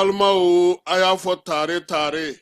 Balimaw, a y'a fɔ tare tare.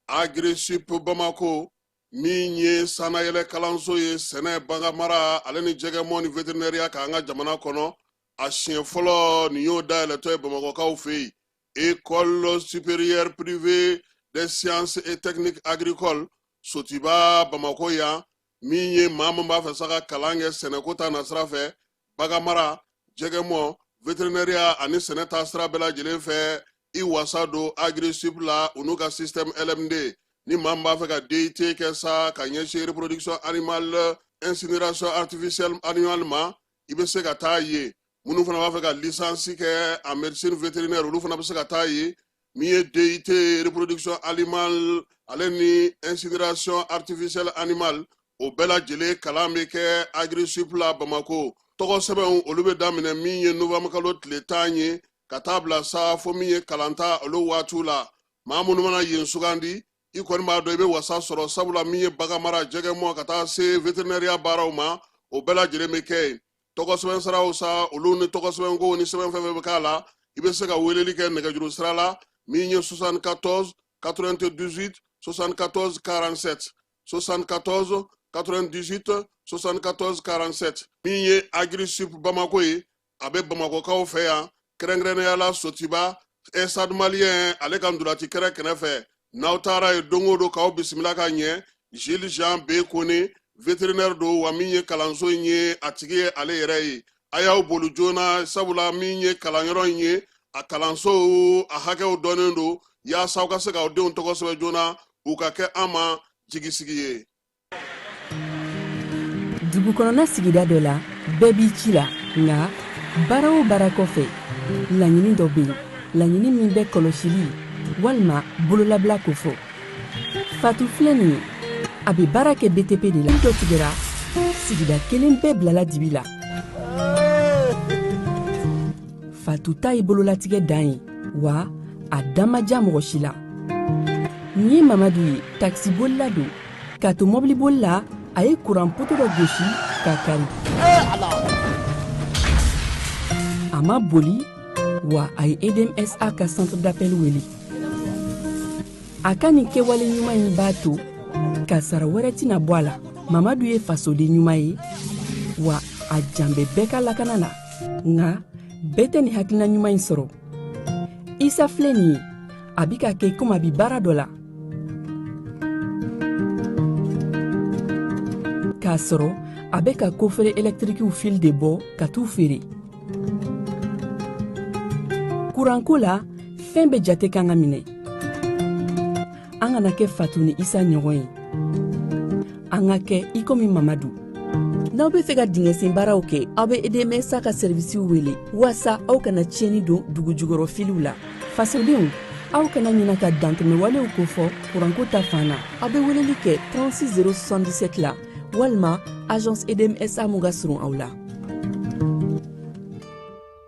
Agrisup Bamako min ye sannayɛlɛ kalanso ye sɛnɛ, baganmara ale ni jɛgɛmɔ ni veterinɛriya kan an ka jamana kɔnɔ, a siɲɛ fɔlɔ nin y'o dayɛlɛtɔ ye Bamakɔkaw fɛ yen. École supérieure privée des sciences et techniques agricoles, Sotiba, Bamako yan, min ye maa min b'a fɛ sa ka kalan kɛ sɛnɛko ta nasira fɛ, baganmara, jɛgɛmɔ, veterinɛriya ani sɛnɛ ta sira bɛɛ lajɛlen fɛ, i wasa don Agrisup la, u n'u ka système LMD. Ni maa min b'a fɛ ka DUT kɛ sa ka ɲɛsin reproduction animale, incinération artificielle animale ma, i bɛ se ka taa yen. Minnu fana b'a fɛ ka licence kɛ en médecine vétérinaire, olu fana bɛ se ka taa yen. Min ye DUT reproduction animale ale ni incinération artificielle animale, o bɛɛ lajɛlen kalan bɛ kɛ Agrisup la Bamako. Tɔgɔ sɛbɛnw, olu bɛ daminɛ min ye novembre kalo tile 10 ye ka taa bila sa fo min ye kalanta olu waatiw la. Maa minnu mana yen sugandi, i kɔni b'a dɔn i bɛ wasa sɔrɔ, sabula min ye baganmara, jɛgɛmɔ ka taa se veterinɛriya baaraw ma, o bɛɛ lajɛlen bɛ kɛ yen. Tɔgɔ sɛbɛn siraw sa, olu ni tɔgɔ sɛbɛnkow ni sɛbɛn fɛn fɛn bɛ k'a la, i bɛ se ka weleli kɛ nɛgɛjuru sira la min ye 74 98 74 47, 74 98 74 47. Min ye Agrisup Bamako ye, a bɛ Bamakɔkaw fɛ yan, kɛrɛnkɛrɛnnenya la Sotiba, Stade Malien ale ka ntolaci kɛrɛ kɛrɛfɛ. N'aw taara yen don o don, k'aw bisimila ka ɲɛ. Gilles Jean B Kone, vétérinaire don, wa min ye kalanso in ye, a tigi ye ale yɛrɛ ye. A y'aw boli joona, sabula min ye kalanyɔrɔ in ye, a kalansow a hakɛw dɔnnen don, yaasa aw ka se k'aw denw tɔgɔ sɛbɛn joona, u ka kɛ an ma jigisigi ye. Dugu kɔnɔna sigida dɔ la, bɛɛ b'i ci la, nka baara o baara kɔfɛ, laɲini dɔ bɛ yen, laɲini min bɛ kɔlɔsili walima bololabila kofɔ. Fatu filɛ nin ye, a bɛ baara kɛ BTP de la. Dɔ tigɛra, sigida kelen bɛɛ bilala dibi la. Fatu ta ye bololatigɛ dan ye, wa a da ma diya mɔgɔ si la. Nin ye Mamadu ye, takisibolila don. K'a to mɔbiliboli la, a ye kuran poto dɔ gosi k'a kari. A ma boli, wa a ye EDMSA ka centre d'appel wele. A ka nin kɛwale ɲuman in b'a to kasara wɛrɛ tɛna bɔ a la. Mamadu ye fasoden ɲuman ye, wa a jan bɛ bɛɛ ka lakana na. Nka bɛɛ tɛ nin hakilina ɲuman in sɔrɔ. Isa filɛ nin ye, a bi ka kɛ komi a bi baara dɔ la, k'a sɔrɔ a bɛ ka kofere ɛlɛtirikiw fil de bɔ ka t'u feere. Kuranko la, fɛn bɛɛ jate kan ka minɛ. An kana kɛ Fatu ni Isa ɲɔgɔn ye, an ka kɛ i komi Mamadu. N'aw bɛ fɛ ka dingɛsen baaraw kɛ, aw bɛ EDMSA ka sɛrivisiw wele waasa aw kana tiɲɛni don dugujukɔrɔ filiw la. Fasodenw, aw kana ɲina ka dantɛmɛwalew kofɔ kuranko ta fan na. Aw bɛ weleli kɛ 36 077 la walima agence EDMSA mun ka surun aw la.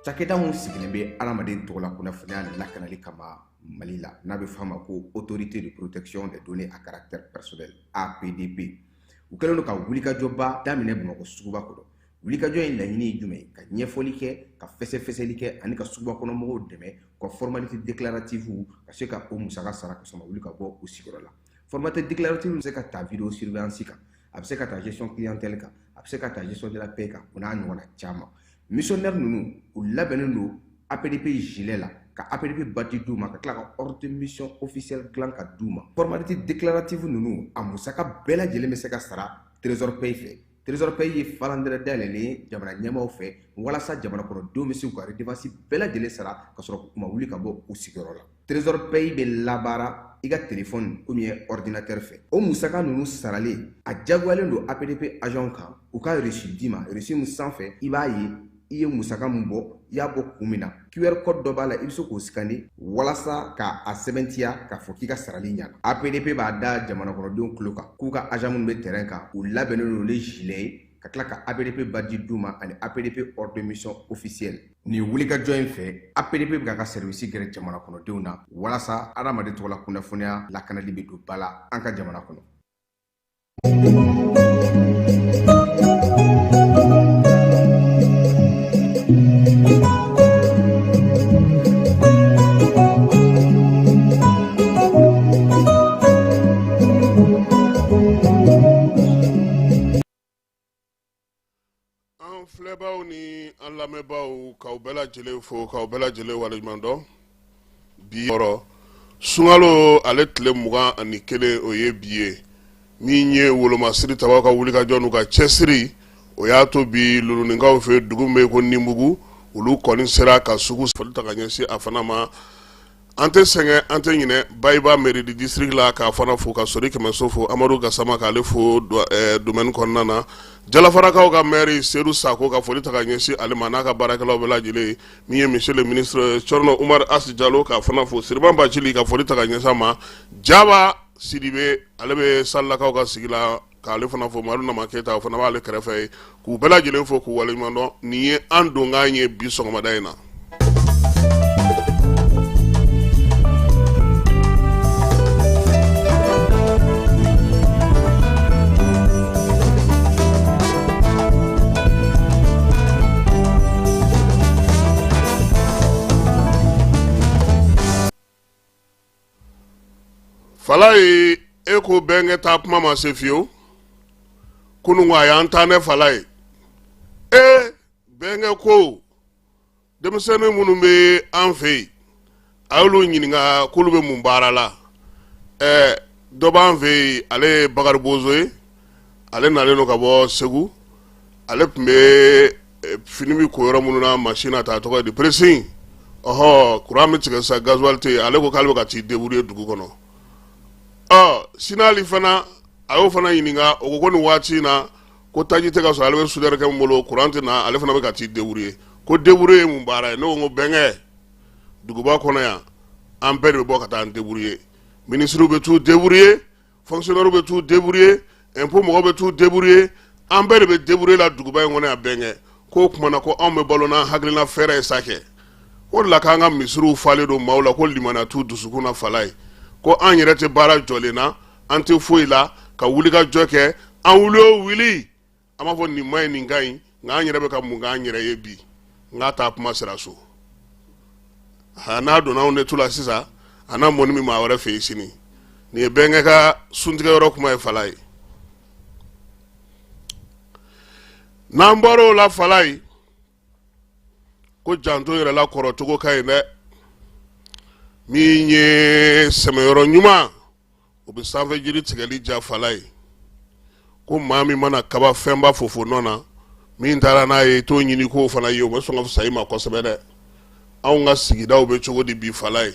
Cakɛda min sigilen bɛ adamaden tɔgɔla kunnafoniya lakanali kama Mali la, n'a bɛ f'a ma ko Autorité de protection des données à caractère personnel, APDP, u kɛlen don ka wulikajɔba daminɛ Bamakɔ suguba kɔnɔ. Wulikajɔ in laɲini ye jumɛn ye? Ka ɲɛfɔli kɛ, ka fɛsɛfɛsɛli kɛ ani ka suguba kɔnɔ mɔgɔw dɛmɛ u ka formalité déclarative ka se ka o musaka sara ka sɔrɔ ma wuli ka bɔ u sigiyɔrɔ la. Formalité déclarative bɛ se ka ta vidéo surveillance kan, a bɛ se ka ta gestion clientèle kan, a bɛ se ka ta gestion de la paie kan, o n'a ɲɔgɔnna caman. Missionnaire ninnu, u labɛnnen don APDP gilet la, ka APDP badge d'u ma, ka tila ka ordre de mission officielle dilan ka d'u ma. Formalité déclarative ninnu, a musaka bɛɛ lajɛlen bɛ se ka sara Trésor Pay fɛ. Trésor Pay ye falandɛrɛ dayɛlɛlen ye jamana ɲɛmaaw fɛ walasa jamana kɔnɔdenw bɛ se k'u ka redevance bɛɛ lajɛlen sara ka sɔrɔ u ma wuli ka bɔ u sigiyɔrɔ la. Trésor Pay bɛ labaara i ka téléphone ou bien ordinateur fɛ. O musaka ninnu saralen, a jagoyalen don APDP agent kan u ka reçu d'i ma, reçu min sanfɛ i b'a ye i ye musaka min bɔ, i y'a bɔ kun min na. QR code dɔ b'a la, i bɛ se k'o scanner walasa ka a sɛbɛntiya k'a fɔ k'i ka sarali ɲana. APDP b'a da jamana kɔnɔdenw tulo kan k'u ka agent minnu bɛ terrain kan, u labɛnnen don ni gilet ye, ka tila ka APDP badge d'u ma ani APDP ordre de mission officielle. Nin wulikajɔ in fɛ, APDP bɛ k'a ka service gɛrɛ jamana kɔnɔdenw na walasa adamaden tɔgɔla kunnafoniya lakanali bɛ don ba la an ka jamana kɔnɔ. filɛbaaw ni an lamɛnbaaw, k'aw bɛɛ lajɛlen fo, k'aw bɛɛ lajɛlen waleɲuman dɔn. Bi yɔrɔ sunkalo ale tile 21, o ye bi ye. Min ye wolomasiri tabaw ka wulikajɔ n'u ka cɛsiri, o y'a to bi luluninkaw fɛ, dugu min bɛ yen ko Nimbugu, olu kɔni sera ka sugu foli ta ka ɲɛsin a fana ma. An tɛ sɛgɛn, an tɛ ɲinɛ Bayiba, mairie du district la, k'a fana fo, ka Sori Kɛmɛso fo, Amadu Gasama k'ale fo domaine kɔnɔna na, Jalafarakaw ka maire Sedu Sako, ka foli ta ka ɲɛsin ale ma n'a ka baarakɛlaw bɛɛ lajɛlen. Min ye monsieur le ministre Cɔrɔnɔ Umaru Asi Jalo, k'a fana fo, Siriban Bacili, ka foli ta ka ɲɛsin a ma, Jaba Sidibe, ale bɛ Salilakaw ka sigi la, k'ale fana fo, Madu Nama Keyita, o fana b'ale kɛrɛfɛ yen, k'u bɛɛ lajɛlen fo, k'u waleɲuman dɔn. Nin ye an donkan ye bi sɔgɔmada in na. Falaye, e ko bɛnkɛ taa kuma ma se fiyewu. Kunun a y'an tan ne Falaye. E bɛnkɛ ko denmisɛnnin minnu bɛ an fɛ yen, a y'olu ɲininka k'olu bɛ mun baara la. Ɛɛ, dɔ b'an fɛ yen, ale ye Bakari Bozo ye, ale nalen don ka bɔ Segu. Ale tun bɛ fini bɛ ko yɔrɔ minnu na machine na ta, a tɔgɔ ye di, pressing. Ɔhɔ, kuran bɛ tigɛ sisan, gasoil tɛ yen. Ale ko k'ale bɛ ka t'i débrouiller dugu kɔnɔ. Ɔ Sinali fana, a y'o fana ɲininka, o ko ko nin waati in na ko taji tɛ ka sɔrɔ, ale bɛ soudeur kɛ min bolo, kuran tɛ na, ale fana bɛ ka t'i débrouiller. Ko débrouiller ye mun baara ye? Ne ko n ko bɛnkɛ, duguba kɔnɔ yan, an bɛɛ de bɛ bɔ ka taa an débrouiller. Minisiriw bɛ t'u débrouiller, fonctionnaires bɛ t'u débrouiller, impôt mɔgɔw bɛ t'u débrouiller, an bɛɛ de bɛ débrouiller la duguba in kɔnɔ yan. Bɛnkɛ k'o kuma na ko anw bɛ balo n'an hakilina fɛɛrɛ ye sa kɛ. O de la k'an ka misiriw falen don maaw la, ko limaniya t'u dusukun na. Falaye ko an yɛrɛ tɛ baara jɔlen na, an tɛ foyi la ka wuli ka jɔ kɛ. An wuli o wuli, an b'a fɔ nin ma ɲi, nin ka ɲi, nka an yɛrɛ bɛ ka mun k'an yɛrɛ ye bi? N k'a taa kuma sera so. A n'a donna anw de tu la sisan, a n'a mɔni min maa wɛrɛ fɛ yen sini. Nin ye bɛnkɛ ka suntigɛ yɔrɔ kuma ye. Falaye, n'an bɔra o la, Falaye ko janto yɛrɛ la kɔrɔcogo ka ɲi dɛ. Min ye sɛmɛyɔrɔ ɲuman, o bɛ sanfɛ jiri tigɛli ja. Falaye ko maa min mana kaba fɛnba fofo nɔ na, min taara n'a ye, i t'o ɲini k'o fana ye, o bɛ sɔn ka fisaya i ma kosɛbɛ dɛ. Anw ka sigidaw bɛ cogo di bi? Falaye,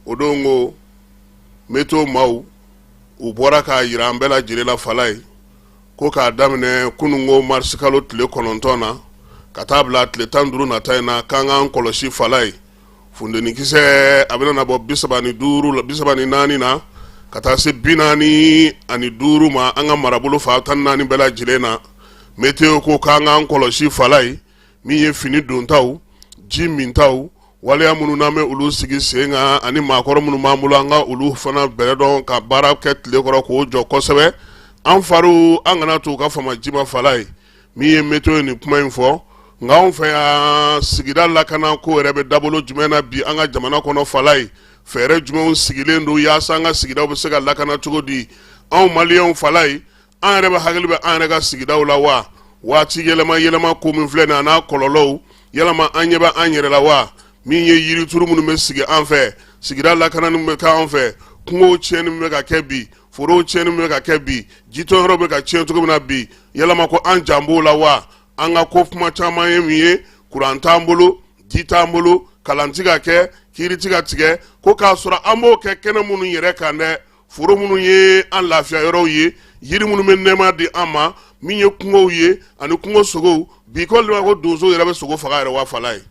o don ko météo maaw, u bɔra k'a jira an bɛɛ lajɛlen la, Falaye, ko k'a daminɛ kununko marisikalo tile 9 na ka taa bila tile 15 nata in na, k'an k'an kɔlɔsi. Falaye, funtenikisɛ a bɛna na bɔ 35 la, 34 na ka taa se 45 ma an ka marabolo fan 14 bɛɛ lajɛlen na. Météo ko k'an k'an kɔlɔsi. Falaye, min ye fini dontaw, ji mintaw, waleya minnu n'an bɛ olu sigi sen kan, ani maakɔrɔ minnu b'an bolo, an ka olu fana bɛrɛ dɔn ka baara kɛ tile kɔrɔ k'o jɔ kosɛbɛ. An fariw, an kana to u ka fama ji ma. Falaye, min ye météo ye nin kuma in fɔ, nka anw fɛ yan, sigida lakana ko yɛrɛ bɛ dabolo jumɛn na bi an ka jamana kɔnɔ? Falaye, fɛɛrɛ jumɛnw sigilen don yaasa an ka sigidaw bɛ se ka lakana cogo di? Anw maliyɛnw, Falaye, an yɛrɛ bɛ hakili bɛ an yɛrɛ ka sigidaw la wa? Waati yɛlɛma yɛlɛma ko min filɛ nin, a n'a kɔlɔlɔw, yalama an ɲɛ bɛ an yɛrɛ la wa? Min ye yirituru minnu bɛ sigi an fɛ, sigida lakanani bɛ kɛ an fɛ, kungow tiɲɛni bɛ ka kɛ bi, forow tiɲɛni bɛ ka kɛ bi, jitɔnyɔrɔ bɛ ka tiɲɛ cogo min na bi, yalama ko an jan b'o la wa? An ka ko kuma caman ye min ye, kuran t'an bolo, ji t'an bolo, kalan ti ka kɛ, kiiri ti ka tigɛ, ko k'a sɔrɔ an b'o kɛ kɛnɛ minnu yɛrɛ kan dɛ, foro minnu ye an lafiya yɔrɔw ye, yiri minnu bɛ nɛɛma di an ma, min ye kungow ye ani kungo sogow bi, ko ko donso yɛrɛ bɛ sogo faga yɛrɛ wa? Falaye,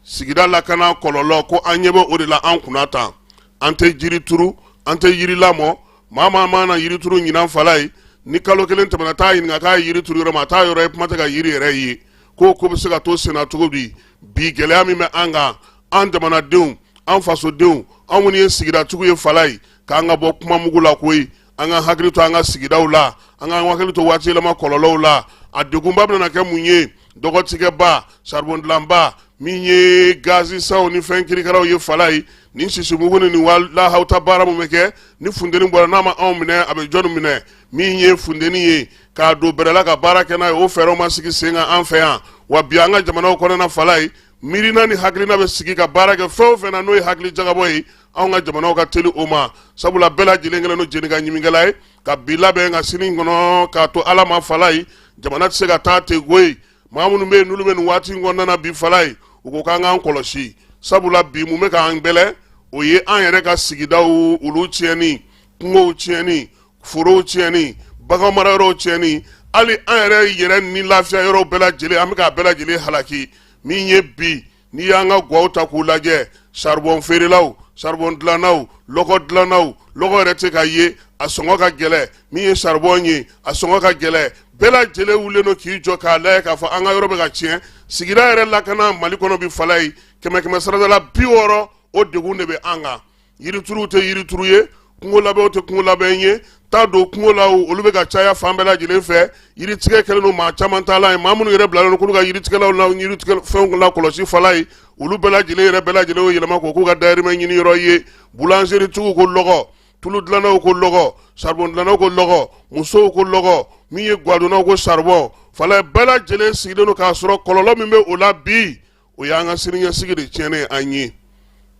sigida lakana kɔlɔlɔ, ko an ɲɛ bɛ o de la an kunna tan. An tɛ jiri turu, an tɛ yiri lamɔ. Maa maa mana yiri turu ɲinan, Falaye, ni kalo kelen tɛmɛna, t'a ɲininka k'a ye yiri turu yɔrɔ min, a t'a yɔrɔ ye, kuma tɛ ka yiri yɛrɛ ye. Ko ko bɛ se ka to senna cogo di bi? Gɛlɛya min bɛ an kan, an jamanadenw, an fasodenw, anw minnu ye sigidatigiw ye, Falaye, k'an ka bɔ kuma mugu la koyi. An ka hakili to an ka sigidaw la, an ka hakili to waati yɛlɛma kɔlɔlɔw la. A degunba bɛna kɛ mun ye? Dɔgɔtigɛba, charbon dilanba, min ye gazi sanw ni fɛn kirikaraw ye. Falaye, nin sisimugu ni nin lahawuta baara min bɛ kɛ ni funteni bɔra, n'a ma anw minɛ, a bɛ jɔnni minɛ? Min ye funteni ye. k'a don bɛrɛ la ka baara kɛ n'a ye, o fɛɛrɛw ma sigi sen kan an fɛ yan. Wa bi an ka jamanaw kɔnɔna, Falaye, miirina ni hakilina bɛ sigi ka baara kɛ fɛn o fɛn na, n'o ye hakili jagabɔ ye, anw ka jamanaw ka teli o ma, sabula bɛɛ lajɛlen kɛlen don jenika ɲiminkɛla ye ka bi labɛn ka sini kɔnɔ k'a to Ala ma. Falaye, jamana tɛ se ka taa ten koyi. Maa minnu bɛ yen n'olu bɛ nin waati in kɔnɔna na bi, Falaye, u ko k'an k'an kɔlɔsi, sabula bi mun bɛ k'an bɛlɛ, o ye an yɛrɛ ka sigidaw olu tiɲɛni, kungow tiɲɛni, forow tiɲɛni, bagan marayɔrɔw tiɲɛni, hali an yɛrɛ yɛrɛ ni lafiya yɔrɔw bɛɛ lajɛlen, an bɛ k'a bɛɛ lajɛlen halaki. Min ye bi, n'i y'an ka gwaw ta k'u lajɛ, saribɔn feerelaw, saribɔn dilannaw, lɔgɔ dilannaw, lɔgɔ yɛrɛ tɛ ka ye, a sɔngɔ ka gɛlɛ. Min ye saribɔn ye, a sɔngɔ ka gɛlɛ. Bɛɛ lajɛlen wulilen don k'i jɔ k'a lajɛ k'a fɔ an ka yɔrɔ bɛ ka tiɲɛ. Sigida yɛrɛ lakana Mali kɔnɔ bi, Falaye, kɛmɛ kɛmɛ sarada la 60, o degun de bɛ an kan. Yirituruw tɛ yirituru ye, kungo labɛnw tɛ kungo labɛn ye, taa don kungo la, olu bɛ ka caya fan bɛɛ lajɛlen fɛ. Yiritigɛ kɛlen don maa caman taalan ye. Maa minnu yɛrɛ bilalen don k'olu ka yiritigɛlaw la yiritigɛ fɛnw lakɔlɔsi, Falaye, olu bɛɛ lajɛlen yɛrɛ bɛɛ lajɛlen y'o yɛlɛma k'o k'u ka dayirimɛ ɲini yɔrɔ ye. Bulanzeritigiw ko lɔgɔ, tulu dilannaw ko lɔgɔ, saribɔn dilannaw ko lɔgɔ, musow ko lɔgɔ, min ye gwadonnaw ko saribɔn. Falaye, bɛɛ lajɛlen sigilen don k'a sɔrɔ kɔlɔlɔ min bɛ o la bi, o y'an ka siniɲɛsigi de tiɲɛnen an ye.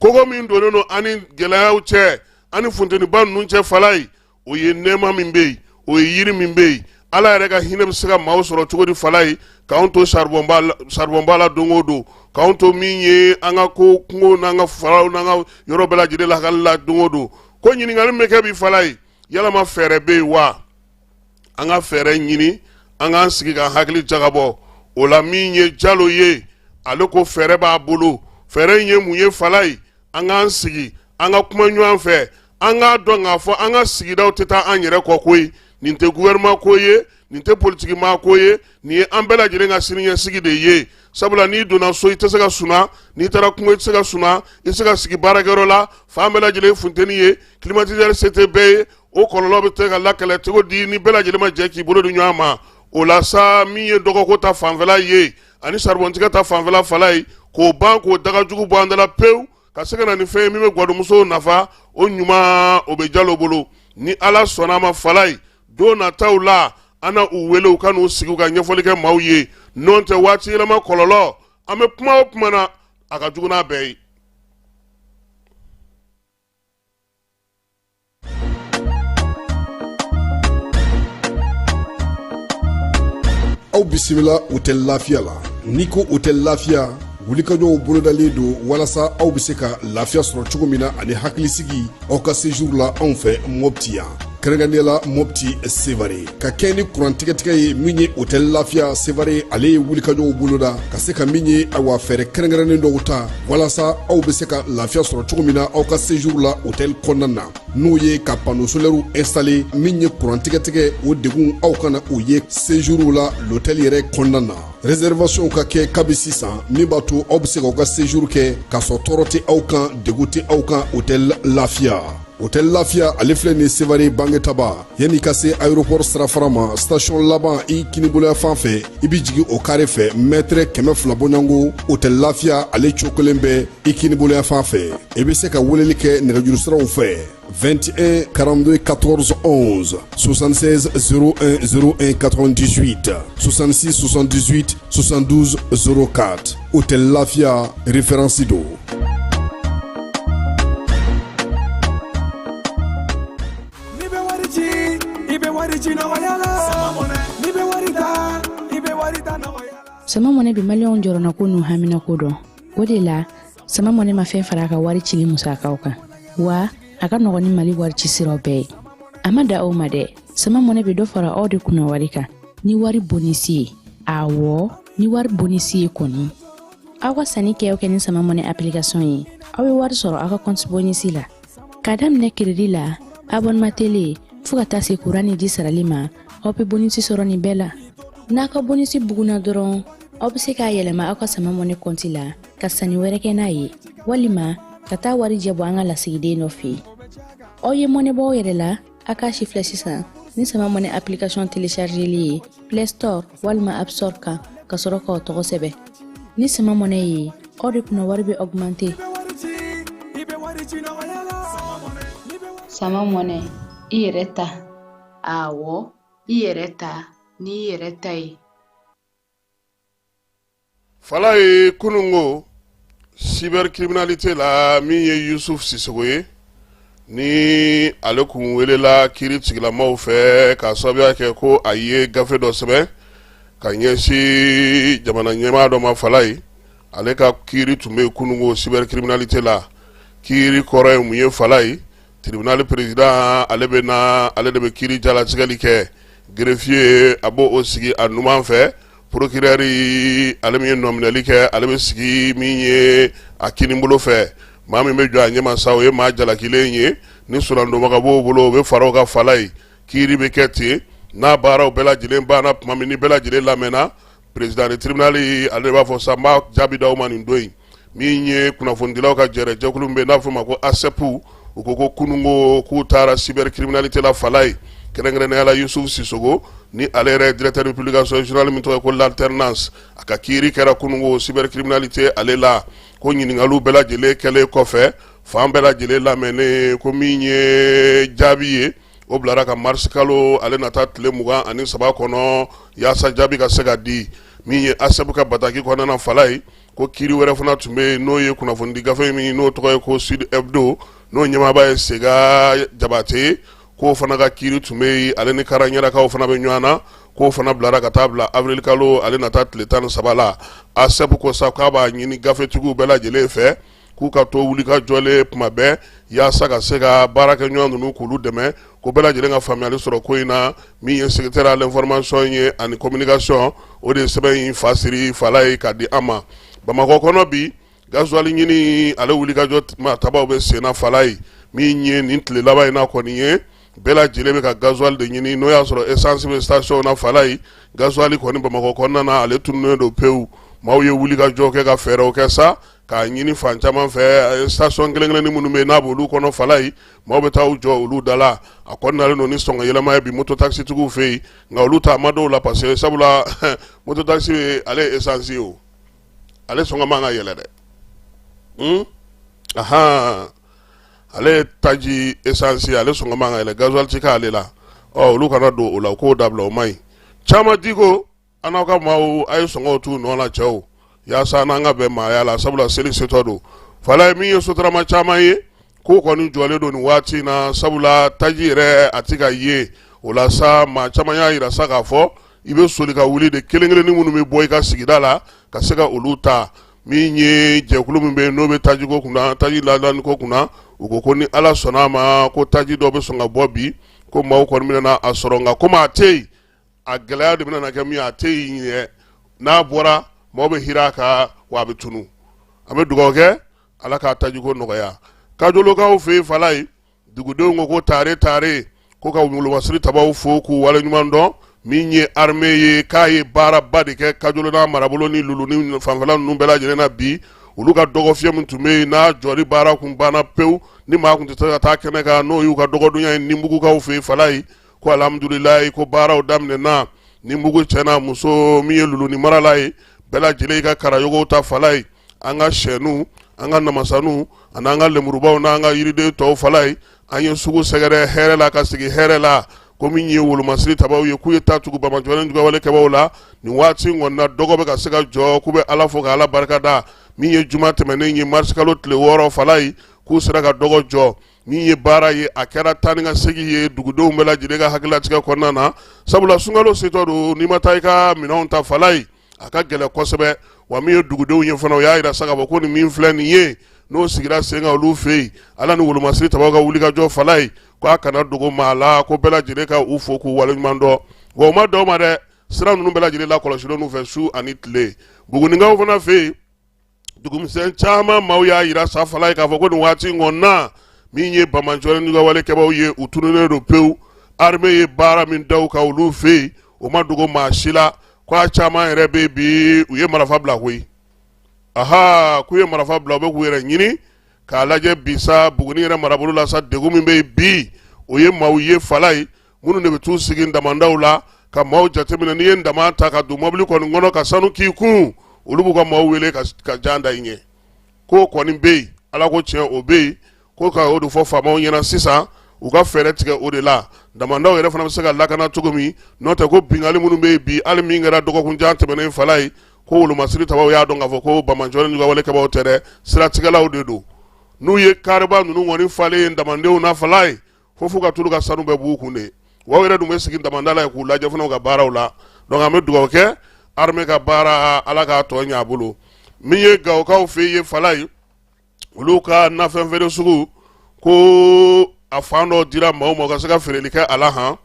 Kogo min donnen don an ni gɛlɛyaw cɛ, an ni funteniba ninnu cɛ, Falaye, o ye nɛɛma min bɛ yen, o ye yiri min bɛ yen. Ala yɛrɛ ka hinɛ bɛ se ka maaw sɔrɔ cogo di, Falaye, k'anw to saribɔnba la don o don, k'anw to min ye an ka ko kungo n'an ka faraw n'an ka yɔrɔ bɛɛ lajɛlen lahali la don o don? Ko ɲininkali min bɛ kɛ bi, Falaye, yalama fɛɛrɛ bɛ yen wa? An ka fɛɛrɛ ɲini, an k'an sigi ka hakili jagabɔ o la. Min ye Jalo ye, ale ko fɛɛrɛ b'a bolo. Fɛɛrɛ in ye mun ye, Falaye? An k'an sigi, an ka kuma ɲɔgɔn fɛ, an k'a dɔn k'a fɔ an ka sigidaw tɛ taa an yɛrɛ kɔ koyi. Nin tɛ gouvernement ko ye, nin tɛ politikimaa ko ye, nin ye an bɛɛ lajɛlen ka siniɲɛsigi de ye, sabula n'i donna so, i tɛ se ka suna, n'i taara kungo, i tɛ se ka suna, i tɛ se ka sigi baarakɛyɔrɔ la, fan bɛɛ lajɛlen funteni ye, climatiseur se tɛ bɛɛ ye. O kɔlɔlɔ bɛ se ka lakɛlɛ cogo di ni bɛɛ lajɛlen ma jɛ k'i bolo di ɲɔgɔn ma? O la sa, min ye dɔgɔko ta fanfɛla ye ani saribɔntigɛ ta fanfɛla, Falaye, k'o ban, k'o dagajugu bɔ an da la pewu, ka se ka na ni fɛn ye min bɛ gwadonmusow nafa, o ɲuman o bɛ Jalo bolo. Ni Ala sɔnna a ma, Falaye, don nataw la, an na u wele u ka n'u sigi u ka ɲɛfɔli kɛ maaw ye. N'o tɛ, waati yɛlɛma kɔlɔlɔ, an bɛ kuma o kuma na, a ka jugu n'a bɛɛ ye. Aw bisimila Hôtel Lafiya la. N'i ko Hôtel Lafiya, wulikajɔw bolodalen don walasa aw bɛ se ka lafiya sɔrɔ cogo min na ani hakilisigi aw ka séjour la anw fɛ Mɔpti yan, kɛrɛnkɛrɛnnenya la Mɔpti Sevare. Ka kɛ ni kuran tigɛtigɛ ye, min ye Hôtel Lafiya Sevare, ale ye wulikajɔw boloda ka se ka min ye, awa, fɛɛrɛ kɛrɛnkɛrɛnnen dɔw ta walasa aw bɛ se ka lafiya sɔrɔ cogo min na aw ka séjour la hôtel kɔnɔna na, n'o ye ka panneau solaire installé. Min ye kuran tigɛtigɛ, o degun aw kana o ye séjour la l'hôtel yɛrɛ kɔnɔna na. Réservation ka kɛ kabi sisan, min b'a to aw bɛ se k'aw ka séjour kɛ k'a sɔrɔ tɔɔrɔ tɛ aw kan, degun tɛ aw kan. Hôtel Lafiya, Hôtel Lafiya, ale filɛ nin Sevare Bangetaba, yanni ka se aéroport sirafara ma, station laban i kiniboloya fan fɛ, i bɛ jigin o carré fɛ, mètre 200 bɔɲɔgɔnko, Hôtel Lafiya ale cokolen bɛ i kiniboloya fan fɛ. I bɛ se ka weleli kɛ nɛgɛjuru siraw fɛ: 21 42 14 11, 76 01 01 98, 66 78 72 04. Hôtel Lafia, référence don. N'i bɛ wari ci, i bɛ wari ci nɔgɔya la. N'i bɛ wari ta, i bɛ wari ta nɔgɔya la. Sama Mɔnɛ bɛ Maliyɛnw jɔrɔnako n'u haminako dɔn. O de la, Sama Mɔnɛ ma fɛn fara a ka wari cili musakaw kan, wa a ka nɔgɔn ni Mali wari ci siraw bɛɛ ye. A ma da o ma dɛ, Sama Mɔnɛ bɛ dɔ fara aw de kunna wari kan ni wari bonisi ye. Awɔ, ni wari bonisi ye kɔni, aw ka sanni kɛ o kɛ ni Sama Mɔnɛ application ye, aw bɛ wari sɔrɔ aw ka compte bonisi la, k'a daminɛ crédit la, abonnement télé, fo ka taa se kuran ni ji sarali ma. Aw bɛ bonisi sɔrɔ nin bɛɛ la. N'a ka bonisi bugunna dɔrɔn, aw bɛ se k'a yɛlɛma aw ka Sama Mɔnɛ kɔnti la ka sanni wɛrɛ kɛ n'a ye, walima ka taa warijɛ bɔ an ka lasigiden dɔ fɛ yen. Aw ye mɔnɛ bɔ aw yɛrɛ la, a k'a si filɛ sisan ni Sama Mɔnɛ application téléchargeli ye Play Store walima App Store kan, ka sɔrɔ k'aw tɔgɔ sɛbɛn. Ni Sama Mɔnɛ ye, aw de kunna wari bɛ augmenter. Sama Mɔnɛ, i yɛrɛ ta. Awɔ, i yɛrɛ ta. n'i yɛrɛ ta ye. Falaye kunungo cybercriminalité la min ye Yusuf Sisoko ye ni ale kun welela kiiri tigilamaw fɛ k'a sababuya kɛ ko a ye gafe dɔ sɛbɛn ka ɲɛsin jamana ɲɛmaa dɔ ma Falaye ale ka kiiri tun bɛ kunungo cybercriminalité la kiiri kɔrɔ ye mun ye Falaye tribunal président ale bɛ na ale de bɛ kiiri jalatigɛli kɛ greffier a b'o o sigi a numan fɛ procureur ale min ye nɔminɛli kɛ ale bɛ sigi min ye a kinibolo fɛ maa min bɛ jɔ a ɲɛma sa o ye maa jalakilen ye ni surandonbaga b'o bolo o bɛ fara o kan Falaye kiiri bɛ kɛ ten n'a baaraw bɛɛ lajɛlen banna tuma min ni bɛɛ lajɛlen lamɛnna président de tribunal ale b'a fɔ sa n b'a jaabi d'aw ma nin don in min ye kunnafonidilaw ka jɛrɛ jɛkulu min bɛ n'a fɔ ma ko ASEP u ko ko kunungo k'u taara cybercriminalité la Falaye kɛrɛnkɛrɛnnenya la Yusuf Sisoko ni ale yɛrɛ directeur de publication journal min tɔgɔ ye ko l'alternance a ka kiiri kɛra kunungo cybercriminalité ale la ko ɲininkaliw bɛɛ lajɛlen kɛlen kɔfɛ fan bɛɛ lajɛlen lamɛnnen ko min ye jaabi ye o bilara ka mars kalo ale nata tile 23 kɔnɔ yaasa jaabi ka se ka di min ye ASEP ka bataki kɔnɔna na Falaye ko kiiri wɛrɛ fana tun bɛ yen n'o ye kunnafonidi gafe min n'o tɔgɔ ye ko Sud Hebdo n'o ɲɛmaaba ye Sega Jabate ye k'o fana ka kiiri tun bɛ yen ale ni Karaɲɛrakaw fana bɛ ɲɔgɔn na k'o fana bilara ka taa bila avril kalo ale nata tile 13 la ASEP ko sa k'a b'a ɲini gafetigiw bɛɛ lajɛlen fɛ k'u ka to wuli ka jɔlen tuma bɛɛ yaasa ka se ka baarakɛɲɔgɔn ninnu k'olu dɛmɛ ko bɛɛ lajɛlen ka faamuyali sɔrɔ ko in na min ye secrétaire à l'information ye ani communication o de ye sɛbɛn in fa siri Falaye k'a di an ma Bamakɔ kɔnɔ bi gasoil ɲini ale wulikajɔ tabaw bɛ senna Falaye min ye nin tile laban in na kɔni ye bɛɛ lajɛlen bɛ ka gasoil de ɲini n'o y'a sɔrɔ essence bɛ station na Falaye gasoil kɔni Bamakɔ kɔnɔna na ale tununnen don pewu maaw ye wulikajɔ kɛ ka fɛɛrɛw kɛ sa k'a ɲini fan caman fɛ station kelen kelenni minnu bɛ yen n'a b'olu kɔnɔ Falaye maaw bɛ taa u jɔ olu da la a kɔni nalen don ni sɔngɔ yɛlɛma ye bi moto taxitigiw fɛ yen nka olu ta ma dɔw la parce que sabula moto taxi ale ye essence ye o ale sɔngɔ man ka yɛlɛ dɛ ahan ale ye taji essence ale sɔngɔ man ka yɛlɛ gasoil ti k'ale la ɔ olu kana don o la u k'o dabila o man ɲi caman diko an n'aw ka maaw a ye sɔngɔw t'u nɔ na cɛw yaasa n'an ka bɛn maaya la sabula seli setɔ don Falaye min ye sotarama caman ye k'o kɔni jɔlen don nin waati in na sabula taji yɛrɛ a ti ka ye o la sa maa caman y'a yira sa k'a fɔ i bɛ soli ka wuli de kelen kelenni minnu bɛ bɔ i ka sigida la ka se ka olu ta min ye jɛkulu min bɛ yen n'o bɛ tajiko kunna taji ladaniko kunna u ko ko ni Ala sɔnna a ma ko taji dɔ bɛ sɔn ka bɔ bi ko maaw kɔni bɛna a sɔrɔ nka komi a tɛ yen a gɛlɛya de bɛna kɛ min ye a tɛ yen yɛrɛ n'a bɔra maaw bɛ hira a kan wa a bɛ tunu an bɛ dugawu kɛ Ala k'a tajiko nɔgɔya kajolokaw fɛ yen Falaye dugudenw ko ko tare tare ko ka wolomasiri tabaw fo k'u waleɲuman dɔn min ye armée ye k'a ye baaraba de kɛ kajolo n'a marabolo ni lulu ni fanfɛla ninnu bɛɛ lajɛlen na bi olu ka dɔgɔfiyɛ min tun bɛ yen n'a jɔli baara kun banna pewu ni maa kun tɛ se ka taa kɛnɛ kan n'o y'u ka dɔgɔdonya ye Nimbugukaw fɛ yen Falaye ko alhamdulilayi ko baaraw daminɛna Nimbugu cɛ n'a muso min ye lulu ni marala ye bɛɛ lajɛlen ka karayogow ta Falaye an ka sɛniw an ka namasaniw ani an ka lemurubaw n'an ka yiriden tɔw Falaye an ye sugu sɛgɛrɛ hɛrɛ la ka sigi hɛrɛ la ko min ye wolomasiri tabaw ye k'u ye ta tugu banbaanciwale juguyawale kɛbaaw la nin waati in kɔni na dɔgɔ bɛ ka se ka jɔ k'u bɛ Ala fo ka Ala barika da min ye juma tɛmɛnen ye marisikalo tile 6 Falaye k'u sera ka dɔgɔ jɔ min ye baara ye a kɛra taa ni ka segin ye dugudenw bɛɛ lajɛlen ka hakililatigɛ kɔnɔna na sabula sunkalo setɔ don n'i ma taa i ka minɛnw ta Falaye a ka gɛlɛn kosɛbɛ wa min ye dugudenw ye fana u y'a yira sa k'a fɔ ko nin min filɛ nin ye n'o sigira sen kan olu fɛ yen Ala ni wolomasiri tabaw ka wulikajɔ Falaye ko a kana dogo maa la ko bɛɛ lajɛlen ka u fo k'u waleɲuman dɔn wa u ma dan o ma dɛ sira ninnu bɛɛ lajɛlen lakɔlɔsilen n'u fɛ su ani tile Bugunikaw fana fɛ yen dugumisɛn caman maaw y'a yira sa Falaye k'a fɔ ko nin waati in kɔni na min ye banbaanciwale juguyawale kɛbaaw ye u tununnen don pewu armée ye baara min da u kan olu fɛ yen o ma dogo maa si la ko a caman yɛrɛ bɛ bi u ye marifa bila koyi aha k'u ye marifa bila u bɛ k'u yɛrɛ ɲini k'a lajɛ bi sa Buguni yɛrɛ marabolo la sa degun min bɛ yen bi o ye maaw ye Falaye minnu de bɛ t'u sigi damandaw la ka maaw jateminɛ n'i ye daman ta ka don mɔbili kɔni kɔnɔ ka sanu k'i kun olu b'u ka maaw wele ka jan da i ɲɛ k'o kɔni bɛ yen Ala ko tiɲɛ o bɛ yen ko ka o de fɔ faamaw ɲɛna sisan u ka fɛɛrɛ tigɛ o de la Damandaw yɛrɛ fana bɛ se ka lakana cogo min, n'o tɛ ko binkanni minnu bɛ yen bi, hali min kɛra dɔgɔkun jan tɛmɛnen Falaye, ko wolomasiri tabaw y'a dɔn k'a fɔ ko banbaanciwale ni wale kɛbaaw tɛ dɛ, siratigɛlaw de don. N'u ye kariba ninnu kɔni falen ye damandenw na Falaye, fo f'u ka t'olu ka sanu bɛɛ b'u kun de. Wa yɛrɛ dun bɛ sigi damanda la k'u lajɛ fana u ka baaraw la. Donc an bɛ dugawu kɛ armée ka baara, Ala k'a tɔ ɲɛ a bolo. Min ye Gawokaw fɛ yen Falaye, olu ka nafɛn feere sugu, ko a fan dɔ dira maaw ma ka se ka feereli kɛ a la. Han,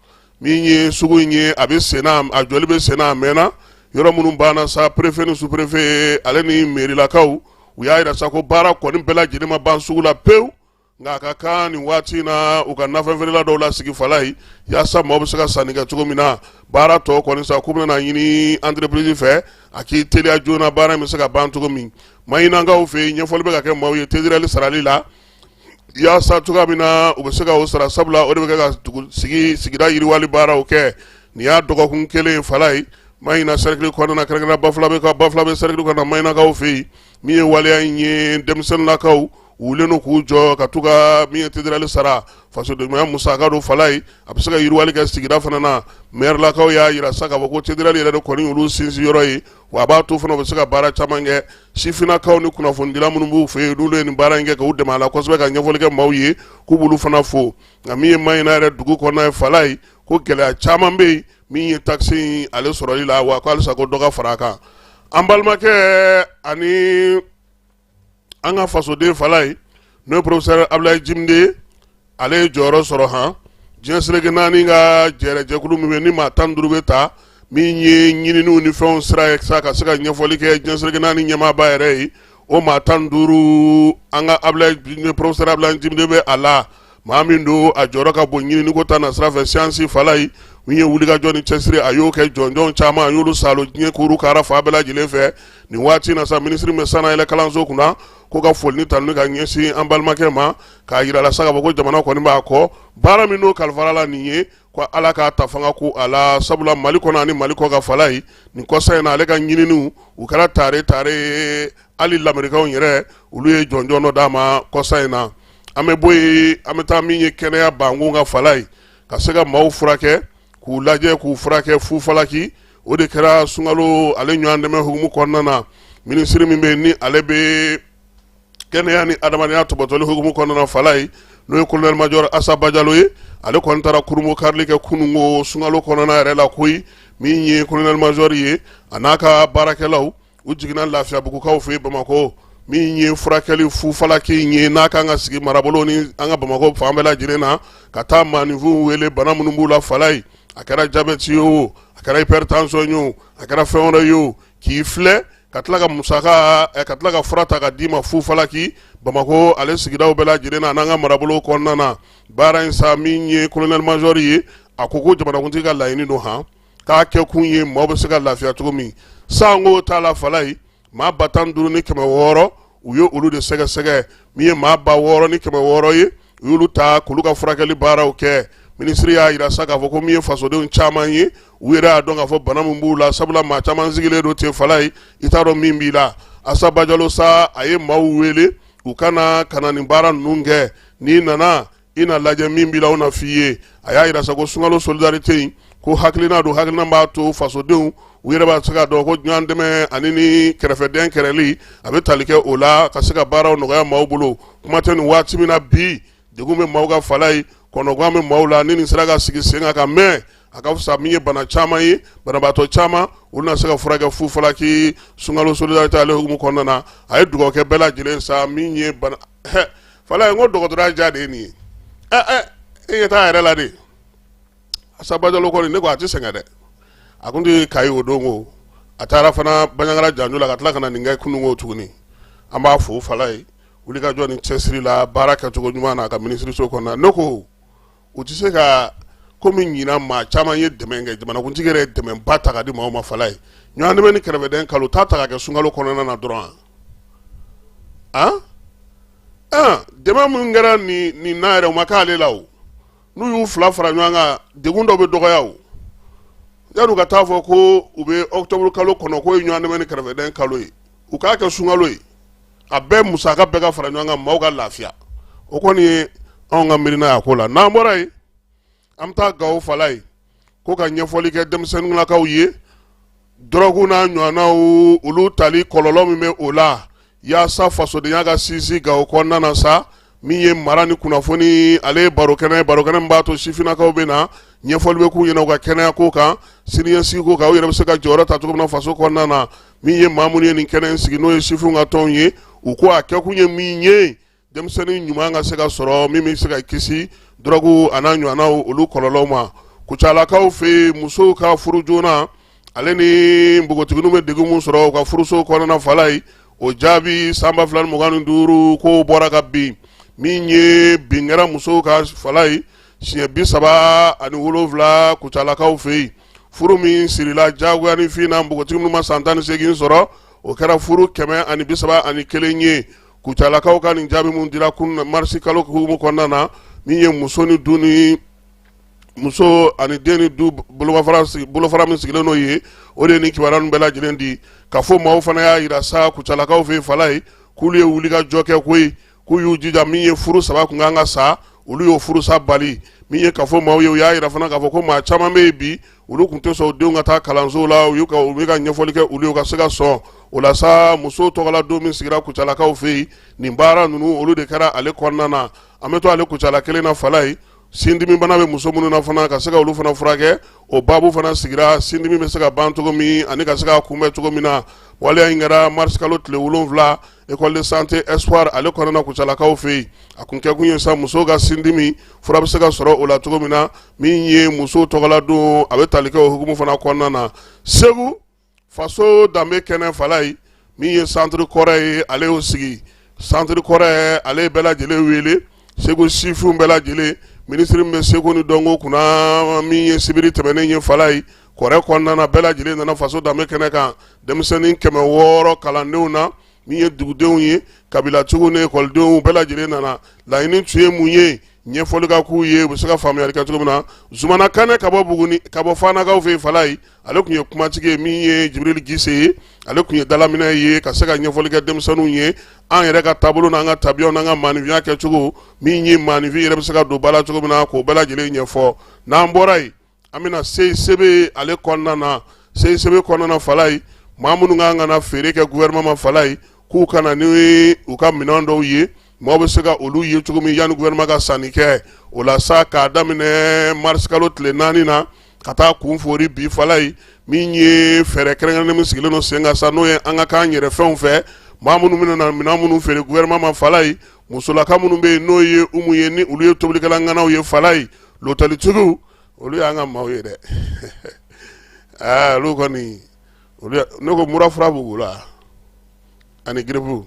min ye sugu in ye, a bɛ senna, a jɔli bɛ senna, a mɛnna. Yɔrɔ minnu banna sa, préfet ni sous-préfet ale ni mairilakaw, u y'a jira sa ko baara kɔni bɛɛ lajɛlen ma ban sugu la pewu, nka a ka kan nin waati in na u ka nafɛn feerela dɔw lasigi Falaye, yaasa maaw bɛ se ka sanni kɛ cogo min na. Baara tɔ kɔni sa, k'u bɛna ɲini entreprise fɛ a k'i teliya joona, baara in bɛ se ka ban cogo min. Mahinakaw fɛ yen, ɲɛfɔli bɛ ka kɛ maaw ye TDR sarali la, yaasa cogoya min na u bɛ se ka o sara, sabula o de bɛ kɛ ka dugu sigi sigida yiriwali baaraw kɛ. Nin y'a dɔgɔkun kelen Falaye, Mahina cercle kɔnɔna, kɛrɛnkɛrɛnnenya Bafulabe ka Bafulabe cercle kɔnɔna, Mahinakaw fɛ yen. Min ye waleya in ye, denmisɛnninlakaw wulilen don k'u jɔ ka to ka min ye TDR sara, fasodenɲumanya musaka don Falaye, a bɛ se ka yiriwali kɛ sigida fana na. Mairelakaw y'a jira sa k'a fɔ ko TDR yɛrɛ de kɔni olu sinsin yɔrɔ ye, wa a b'a to fana u bɛ se ka baara caman kɛ. Sifinnakaw ni kunnafonidila minnu b'u fɛ yen, n'olu ye nin baara in kɛ k'u dɛmɛ a la kosɛbɛ ka ɲɛfɔli kɛ maaw ye, k'u b'olu fana fo. Nka min ye Mahina yɛrɛ dugu kɔnɔna ye Falaye, ko gɛlɛya caman bɛ yen min ye taxe in ale sɔrɔli la, wa ko halisa ko dɔ ka fara a kan. An balimakɛ ani an ka fasoden Falaye, n'o ye professeur Abdoulaye Djimde ye, ale ye jɔyɔrɔ sɔrɔ. Han, diɲɛ seleke naani ka jɛrɛjɛkulu min bɛ ni maa 15 bɛ ta, min ye ɲininiw ni fɛnw sira ye sa ka se ka ɲɛfɔli kɛ diɲɛ seleke naani ɲɛmaaba yɛrɛ ye, o maa 15, an ka Abdoulaye, professeur Abdoulaye Djimde bɛ a la. Maa min don, a jɔyɔrɔ ka bon ɲininiko ta na sira fɛ, science Falaye, min ye wulikajɔ ni cɛsiri, a y'o kɛ jɔnjɔn caman, a y'olu salo diɲɛ kuru kara fan bɛɛ lajɛlen fɛ. Nin waati na sa, minisiri bɛ sanayɛlɛ kalanso kunna, ko ka foli ni tanuni ka ɲɛsin an balimakɛ ma, k'a jira la sa k'a fɔ ko jamana kɔni b'a kɔ baara min n'o kalifara la nin ye, ko Ala k'a ta fanga ko a la, sabula Mali kɔnɔ ani Mali kɔkan Falaye, nin kɔsa in na ale ka ɲininiw u kɛra tare tare ye, hali lamerikaw yɛrɛ olu ye jɔnjɔn dɔ d'a ma kɔsa in na. An bɛ bɔ yen, an bɛ taa min ye kɛnɛya bankun kan Falaye, ka se ka maaw furakɛ, k'u lajɛ, k'u furakɛ fufalaki, o de kɛra sunkalo ale ɲɔgɔn dɛmɛ hukumu kɔnɔna na. Minisiri min bɛ ni ale bɛ kɛnɛya ni adamadenya tɔbɔtɔli hukumu kɔnɔna na Falaye, n'o ye colonel major Asa Bajalo ye, ale kɔni taara kurunbonkarili kɛ kununko sunkalo kɔnɔna yɛrɛ la koyi. Min ye colonel major ye, a n'a ka baarakɛlaw, u jiginna Lafiyabugukaw fɛ Bamakɔ. Min ye furakɛli fufalaki in ye, n'a kan ka sigi marabolo ni an ka Bamakɔ fan bɛɛ lajɛlen na, ka taa maaninfinw wele bana minnu b'u la Falaye, a kɛra jabɛti ye o, a kɛra hypertension ye o, a kɛra fɛn wɛrɛ ye o, k'i filɛ ka tila ka musaka, ka tila ka fura ta ka d'i ma fufalaki Bamakɔ ale sigidaw bɛɛ lajɛlen na n'an ka marabolo kɔnɔna na. Baara in sa, min ye colonel major ye, a ko ko jamanakuntigi ka laɲini don, han, k'a kɛ kun ye maaw bɛ se ka lafiya cogo min. Sanko t'a la Falaye, maa 15,600, u ye olu de sɛgɛsɛgɛ. Min ye maa 6,600 ye, u y'olu ta k'olu ka furakɛli baaraw kɛ. Minisiri y'a jira sa k'a fɔ ko min ye fasodenw caman ye, u yɛrɛ y'a dɔn k'a fɔ bana min b'u la, sabula maa caman sigilen don ten Falaye, i t'a dɔn min b'i la. Asa Bajalo sa, a ye maaw wele u ka na ka na nin baara ninnu kɛ. N'i nana, i na lajɛ, min b'i la o na f'i ye. A y'a jira sa ko sunkalo solidarité in, ko hakilina don, hakilina b'a to fasodenw u yɛrɛ b'a se ka dɔn ko ɲɔgɔn dɛmɛ ani ni kɛrɛfɛdɛn kɛrɛli, a bɛ tali kɛ o la ka se ka baaraw nɔgɔya maaw bolo. Kuma tɛ nin waati min na bi, degun bɛ maaw kan Falaye, kɔnɔgan bɛ maaw la, ni nin sera ka sigi sen kan ka mɛn, a ka fisa. Min ye bana caman ye, banabaatɔ caman, olu na se ka furakɛ fufalaki sunkalo solidarité ale hukumu kɔnɔna na. A ye dugawu kɛ bɛɛ lajɛlen sa. Min ye bana Falaye, n ko dɔgɔtɔrɔya ja de ye nin ye. Ɛ e ɲɛ t'a yɛrɛ la de, Asa Bajalo kɔni, ne ko a tɛ sɛgɛn dɛ. A kun tɛ Kayi o don ko a taara fana Banjagara janjo la ka tila ka na nin kɛ kununko tuguni. An b'a fo Falaye wulikajɔ ni cɛsiri la, baara kɛcogo ɲuman na a ka minisiriso kɔnɔna. Ne ko u tɛ se ka komi ɲinan maa caman ye dɛmɛ kɛ, jamanakuntigi yɛrɛ ye dɛmɛba ta ka di maaw ma Falaye, ɲɔgɔn dɛmɛ ni kɛrɛfɛdɛn kalo t'a ta ka kɛ sunkalo kɔnɔna na dɔrɔn. A dɛmɛ min kɛra nin na yɛrɛ, o ma k'ale la o. N'u y'u fila fara ɲɔgɔn kan, degun dɔ bɛ dɔgɔya o. Yan'u ka taa fɔ ko u bɛ octobre kalo kɔnɔ k'o ye ɲɔgɔn dɛmɛ ni kɛrɛfɛdɛn kalo ye, u k'a kɛ sunkalo ye, a bɛɛ musaka bɛɛ ka fara ɲɔgɔn kan, maaw ka lafiya. O kɔni ye anw ka miirina y'a ko la. N'an bɔra yen, An bɛ taa Gawo Falaye ko ka ɲɛfɔli kɛ denmisɛnninlakaw ye dɔrɔgu n'a ɲɔgɔnnaw olu tali kɔlɔlɔ min bɛ o la, yaasa fasodenya ka sinsin Gawo kɔnɔna na sa. Min ye mara ni kunnafoni, ale ye barokɛnɛ, barokɛnɛ min b'a to sifinnakaw bɛ na, ɲɛfɔli bɛ k'u ɲɛna u ka kɛnɛya ko kan, siniɲɛsigi ko kan, u yɛrɛ bɛ se ka jɔyɔrɔ ta cogo min na faso kɔnɔna na. Min ye maa minnu ye nin kɛnɛ in sigi, n'o ye sifinw ka tɔnw ye, u ko a kɛkun ye min ye, denmisɛnnin ɲuman ka se ka sɔrɔ min bɛ se ka kisi dɔrɔgu a n'a ɲɔgɔnnaw olu kɔlɔlɔw ma. Kucalakaw fɛ yen, musow ka furu joona ale ni npogotigininw bɛ degun min sɔrɔ u ka furuso kɔnɔna Falaye, o jaabi san 2025 ko bɔra ka bin. Min ye bin kɛra musow kan Falaye, siɲɛ 37 Kucalakaw fɛ yen. Furu min sirila jagoya ni fin na npogotigi minnu ma san 18 sɔrɔ, o kɛra furu 131 ye. Kucalakaw ka nin jaabi min dira kunun marisi kalo hukumu kɔnɔna na, min ye muso ni du ni muso ani den ni du bolofara min sigilen n'o ye, o de ye nin kibaruya ninnu bɛɛ lajɛlen di. Ka fɔ maaw fana y'a jira sa Kucalakaw fɛ yen Falaye, k'olu ye wulikajɔ kɛ koyi, k'u y'u jija. Min ye furu saba kun kan ka sa, olu y'o furusa bali. Min ye ka fɔ maaw ye, u y'a jira fana k'a fɔ ko maa caman bɛ yen bi, olu tun tɛ sɔn u denw ka taa kalanso la. U y'u ka u bɛ ka ɲɛfɔli kɛ olu ye, u ka se ka sɔn o la sa. Musow tɔgɔla don min sigira Kucalakaw fɛ yen, nin baara ninnu olu de kɛra ale kɔnɔna na. An bɛ to ale Kucala kelen na Falaye, sindimibana bɛ muso minnu na fana, ka se ka olu fana furakɛ, o baabu fana sigira, sindimi bɛ se ka ban cogo min ani ka se ka kunbɛn cogo min na. Waleya in kɛra marisi kalo tile 7, école de santé Espoir ale kɔnɔna Kucalakaw fɛ yen. A kun kɛkun ye sa, musow ka sindimi fura bɛ se ka sɔrɔ o la cogo min na. Min ye musow tɔgɔla don, a bɛ tali kɛ o hukumu fana kɔnɔna na. Segu, faso danbe kɛnɛ Falaye, min ye centre kɔrɔ ye, ale y'o sigi. Centre kɔrɔ, ale ye bɛɛ lajɛlen wele, Segu sifinw bɛɛ lajɛlen. Minisiri min bɛ seko ni dɔnko kunna, min ye sibiri tɛmɛnen ye Falaye, kɔrɛ kɔnɔna na, bɛɛ lajɛlen nana faso danbe kɛnɛ kan. Denmisɛnnin 600 kalandenw na, min ye dugudenw ye, kabilatigiw ni ekɔlidenw bɛɛ lajɛlen nana. Laɲini tun ye mun ye? Ɲɛfɔli ka k'u ye, u bɛ se ka faamuyali kɛ cogo min na. Zumana Kanɛ ka bɔ Buguni, ka bɔ Fanakaw fɛ yen Falaye, ale tun ye kumatigi ye. Min ye Jibril Gise ye, ale tun ye dalaminɛ ye ka se ka ɲɛfɔli kɛ denmisɛnninw ye, an yɛrɛ ka taabolo n'an ka tabiyaw n'an ka maaninfinya kɛcogo, min ye maaninfin yɛrɛ bɛ se ka don ba la cogo min na, k'o bɛɛ lajɛlen ɲɛfɔ. N'an bɔra yen, an bɛna CICB ale kɔnɔna na. CICB kɔnɔna na Falaye, maa minnu kan ka na feere kɛ gouvernement ma Falaye, k'u ka na ni u ka minɛn dɔw ye, maaw bɛ se ka olu ye cogo min yanni gouvernement ka sanni kɛ. O la sa, k'a daminɛ marisi kalo tile 4 na ka taa kun fori bi Falaye, min ye fɛɛrɛ kɛrɛnkɛrɛnnen min sigilen don sen kan sa, n'o ye an ka k'an yɛrɛ fɛnw fɛ. Maa minnu bɛna na minɛn minnu feere gouvernement ma Falaye, musolaka minnu bɛ yen, n'o ye Umu ye, ni olu ye tobilikɛla ŋanaw ye Falaye, lotɛlitigiw, olu y'an ka maaw ye dɛ. Aa, olu kɔni, olu ne ko mura fura b'u la ani giripu.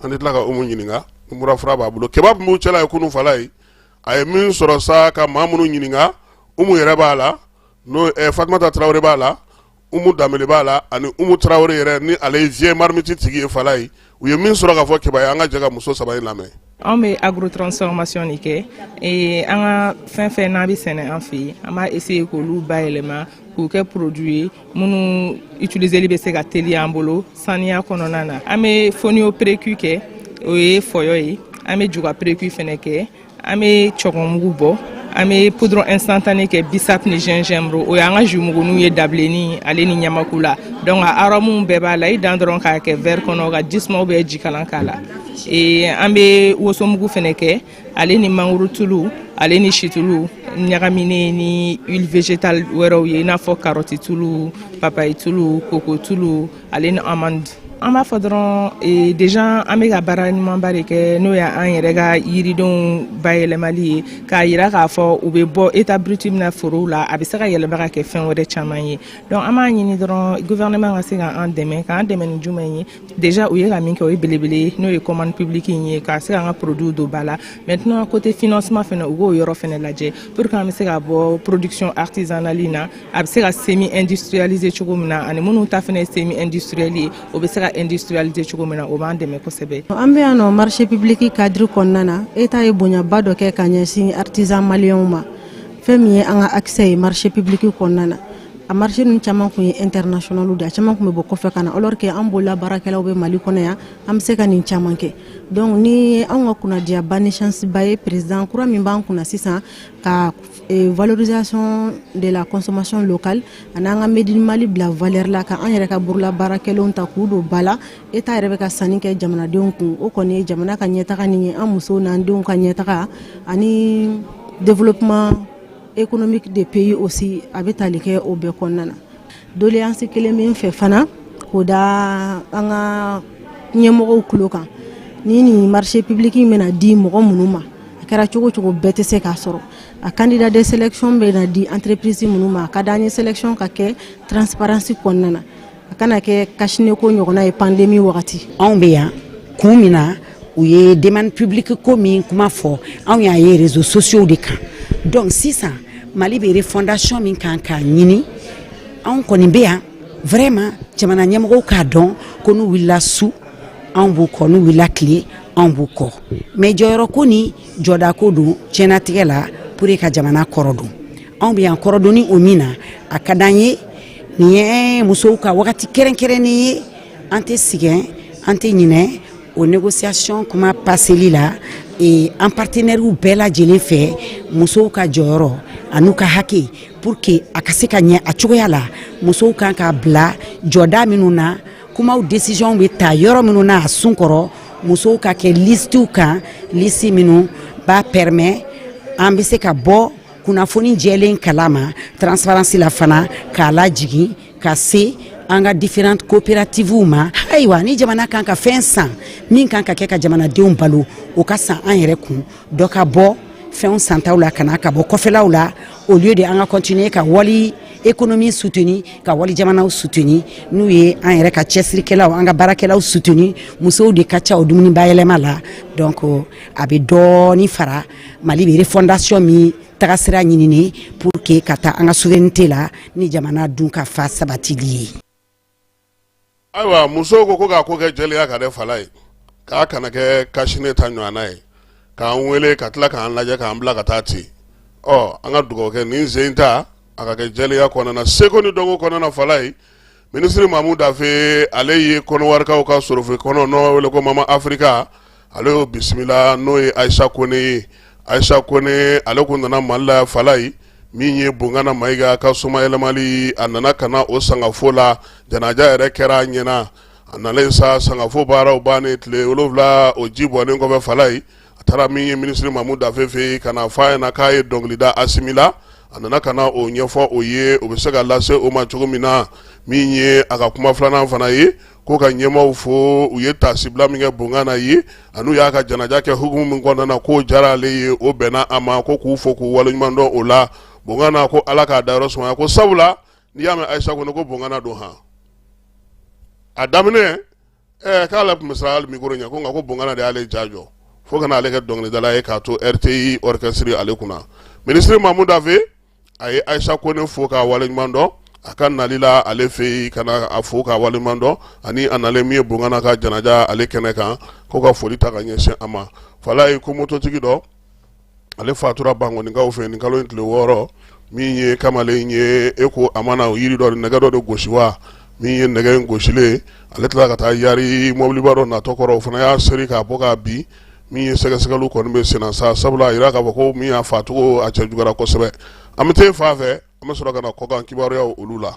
An tɛ tila ka Umu ɲininka ni mura fura b'a bolo. Keba tun b'u cɛla ye kunun Falaye, a ye min sɔrɔ sa ka maa minnu ɲininka, Umu yɛrɛ b'a la, n'o Fatumata Tarawele b'a la, Umu Danbele b'a la, ani Umu Tarawele yɛrɛ ni ale ye Vieille Marmite tigi ye Falaye. U ye min sɔrɔ k'a fɔ Keba ye, an ka jɛ ka muso saba in lamɛn. Anw bɛ agro transformation de kɛ. An ka fɛn fɛn n'a bɛ sɛnɛ an fɛ yen, an b'a essayer k'olu bayɛlɛma k'u kɛ produit ye minnu utiliseli bɛ se ka teliya an bolo saniya kɔnɔna na. An bɛ fonio précuit kɛ, o ye fɔyɔ ye. An bɛ juga précuit fɛnɛ kɛ. An bɛ cɔgɔnmugu bɔ. An bɛ poudre instantanée kɛ, bissap ni gingembre, o y'an ka jus muguninw ye, dabilenni ale ni ɲamaku la. Donc a arôme bɛɛ b'a la, i dan dɔrɔn k'a kɛ verre kɔnɔ ka ji suma ou bien jikalan k'a la. An bɛ wosomugu fɛnɛ kɛ, ale ni mangoro tulu ale ni situlu ɲagaminen ni huile végétale wɛrɛw ye, i n'a fɔ karɔti tulu, papaye tulu, koko tulu ale ni amande. An b'a fɔ dɔrɔn, déjà an bɛ ka baara ɲumanba de kɛ, n'o ye an yɛrɛ ka yiridenw bayɛlɛmali ye, k'a yira k'a fɔ u bɛ bɔ état brut min na forow la, a bɛ se ka yɛlɛma ka kɛ fɛn wɛrɛ caman ye. Donc an b'a ɲini dɔrɔn gouvernement ka se k'an dɛmɛ. K'an dɛmɛ ni jumɛn ye? Déjà u ye ka min kɛ, o ye belebele ye, n'o ye commande publique in ye, ka se k'an ka produit don ba la. Maintenant, côté financement fɛnɛ, u k'o yɔrɔ fɛnɛ lajɛ pour que an bɛ se ka bɔ production artisanale na, a bɛ se ka semi industrialiser cogo min na, ani minnu ta fɛnɛ ye semi industriel ye, o bɛ se ka industrialiser cogo min na. O b'an dɛmɛ kosɛbɛ. An bɛ yan nɔ marché public cadre kɔnɔna na. État ye bonyaba dɔ kɛ ka ɲɛsin artisan maliyɛnw ma, fɛn min ye an ka accès ye marché public kɔnɔna na. A marché ninnu caman tun ye international de, a caman tun bɛ bɔ kɔfɛ ka na, alors que an bolola baarakɛlaw bɛ Mali kɔnɔ yan, an bɛ se ka nin caman kɛ. Donc ni ye anw ka kunnadiyaba ni chance ba ye, président kura min b'an kunna sisan, ka valorisation de la consommation locale ani an ka made in Mali bila valeur la, ka an yɛrɛ ka bolola baarakɛlenw ta k'u don ba la. État yɛrɛ bɛ ka sanni kɛ jamanadenw kun, o kɔni ye jamana ka ɲɛtaga ni ye, an musow n'an denw ka ɲɛtaga ani développement économique des pays aussi, a bɛ tali kɛ o bɛɛ kɔnɔna na. Doléance kelen bɛ n fɛ fana k'o da an ka ɲɛmɔgɔw tulo kan: ni nin marché public in bɛna di mɔgɔ minnu ma, a kɛra cogo cogo, bɛɛ tɛ se k'a sɔrɔ. A candidat de sélection bɛ na di entreprise minnu ma, a ka d'an ye sélection ka kɛ transparence kɔnɔna na, a kana kɛ cache-nez ko ɲɔgɔnna ye pandémie wagati. Anw bɛ yan kun min na, u ye demande publique ko min kuma fɔ, anw y'a ye réseaux sociaux de kan. Donc sisan Mali bɛ refondation min kan k'a ɲini, anw kɔni bɛ yan vraiment. Jamana ɲɛmɔgɔw k'a dɔn ko n'u wulila su, anw b'u kɔ, n'u wulila tile, anw b'u kɔ. Mais jɔyɔrɔ ko ni jɔdako don diɲɛnatigɛ la pour que ka jamana kɔrɔ don. Anw bɛ yan kɔrɔdonni o min na, a ka d'an ye. Nin ye musow ka wagati kɛrɛnkɛrɛnnen ye. An tɛ sɛgɛn, an tɛ ɲinɛ o négociation kuma paseli la e an partenaires bɛɛ lajɛlen fɛ, musow ka jɔyɔrɔ an'u ka hakɛ, pour que a ka se ka ɲɛ a cogoya la. Musow kan ka bila jɔda minnu na, kumaw décision bɛ ta yɔrɔ minnu na, a sun kɔrɔ, musow ka kɛ listew kan, liste minnu b'a permet an bɛ se ka bɔ kunnafoni jɛlen kalama, transparence la fana, k'a lajigin ka se an ka différentes coopératives ma. Ayiwa, ni jamana kan ka fɛn san min kan ka kɛ ka jamanadenw balo, o ka san an yɛrɛ kun, dɔ ka bɔ fɛnw santaw la ka na ka bɔ kɔfɛlaw la, au lieu de an ka continuer ka wali économie soutenir, ka wali jamanaw soutenir. N'u ye an yɛrɛ ka cɛsirikɛlaw, an ka baarakɛlaw soutenir, musow de ka ca o dumuni bayɛlɛma la. Donc a bɛ dɔɔni fara Mali bɛ refondation min tagasira ɲinini pour que ka taa an ka souveraineté la ni jamana dun ka fa sabatili ye. Ayiwa, musow ko k'a ko kɛ jɛlenya ka dɛ fala ye, k'a kana kɛ cache-nez ta ɲɔgɔnna ye, k'an wele ka tila k'an lajɛ, k'an bila ka taa ten. Ɔ, an ka dugawu kɛ nin sen ta, a ka kɛ jɛlenya kɔnɔna na, seko ni dɔnko kɔnɔna na. Fala ye, minisiri Mamu Dafe, ale ye Kɔnɔwarikaw ka sorofe kɔnɔ n'o wele ko Mama Afirika, ale y'o bisimila, n'o ye Ayisa Kone ye. Ayisa Kone, ale kun nana Mali la. Fala ye, min ye Bongana Mayiga ka somayɛlɛmali, a nana ka na o sangafo la. Janaja yɛrɛ kɛra a ɲɛna. A nalen sa, sangafo baaraw bannen tile 7, o ji bɔnnen kɔfɛ, fala ye, a taara min ye minisiri Mamu Dafe fɛ yen ka na fɔ a ɲɛna k'a ye dɔnkili da Asimi la. A nana ka na o ɲɛfɔ o ye, o bɛ se ka lase o ma cogo min na. Min ye a ka kuma filanan fana ye, ko ka ɲɛmaaw fo, u ye taasibila min kɛ Bongana ye, an'u y'a ka janaja kɛ hukumu min kɔnɔna na, k'o diyara ale ye, o bɛnna a ma, ko k'u fo k'u waleɲuman dɔn o la. Bongana ko Ala k'a dayɔrɔ sumaya, ko sabula n'i y'a mɛn Ayisa Kone, ko Bongana don han. A daminɛ k'ale tun bɛ siran hali micro ɲɛ, ko nka ko Bongana de y'ale ja jɔ fo ka n'ale kɛ dɔnkilidala ye k'a to RTI orchestre ale kunna. Minisiri Mamu Dafe, a ye Ayisa Kone fo k'a waleɲuman dɔn a ka nali la ale fɛ yen, ka na a fo k'a waleɲuman dɔn, ani a nalen min ye Bongana ka janaja ale kɛnɛ kan, ko ka foli ta ka ɲɛsin a ma. Fala ye, ko mototigi dɔ, ale fatura Bankɔnikaw fɛ nin kalo in tile 6. Min ye kamalen ye, e ko a mana yiri dɔ, nɛgɛ dɔ de gosi wa, min ye nɛgɛ in gosilen, ale tilala ka taa yari mɔbiliba dɔ natɔ kɔrɔ, o fana y'a seri k'a bɔ k'a bin. Min ye sɛgɛsɛgɛliw kɔni bɛ senna sa, sabula a yira k'a fɔ ko min y'a facogo, a cɛ juguyara kosɛbɛ. An bɛ taa fan fɛ, an bɛ sɔrɔ ka na kɔkan kibaruyaw olu la.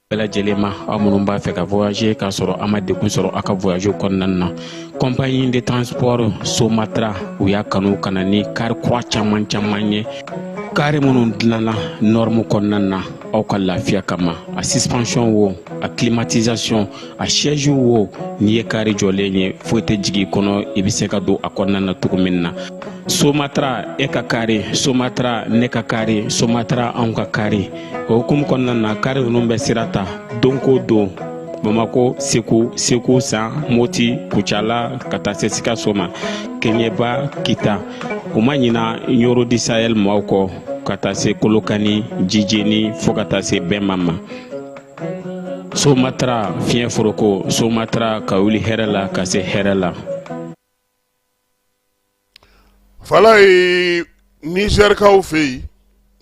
Bɛɛ lajɛlen ma, aw minnu b'a fɛ ka voyager k'a sɔrɔ a ma degun sɔrɔ aw ka voyage kɔnɔna na, compagnie de transport Somatra, u y'a kanu ka na ni kari kura caman caman ye, kari minnu dilanna norme kɔnɔna na aw ka lafiya kama. A suspension wo, a climatisation, a siège wo, n'i ye kari jɔlen ye, foyi tɛ jigin i kɔnɔ, i bɛ se ka don a kɔnɔna na cogo min na. Somatra, e ka kari Somatra, ne ka kari Somatra, anw ka kari. O hukumu kɔnɔna na, kari ninnu bɛ sira ta don ko don Bamako, Segu, Segu San, Moti, Kucala, ka taa se Sikaso ma, Keɲeba, Kita. U ma ɲina Ɲoro du Sahel maaw kɔ, ka taa se Kolokani, Jijeni, fo ka taa se Bɛnma ma. Somatra, fiɲɛ foroko Somatra, ka wuli hɛrɛ la ka se hɛrɛ la. Fala ye, Nizɛrikaw fɛ yen.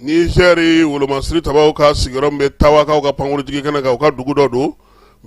Nizɛri wolomasiri tabaw ka sigiyɔrɔ min bɛ Tawakaw ka pankurujigi kɛnɛ kan, u ka dugu dɔ don,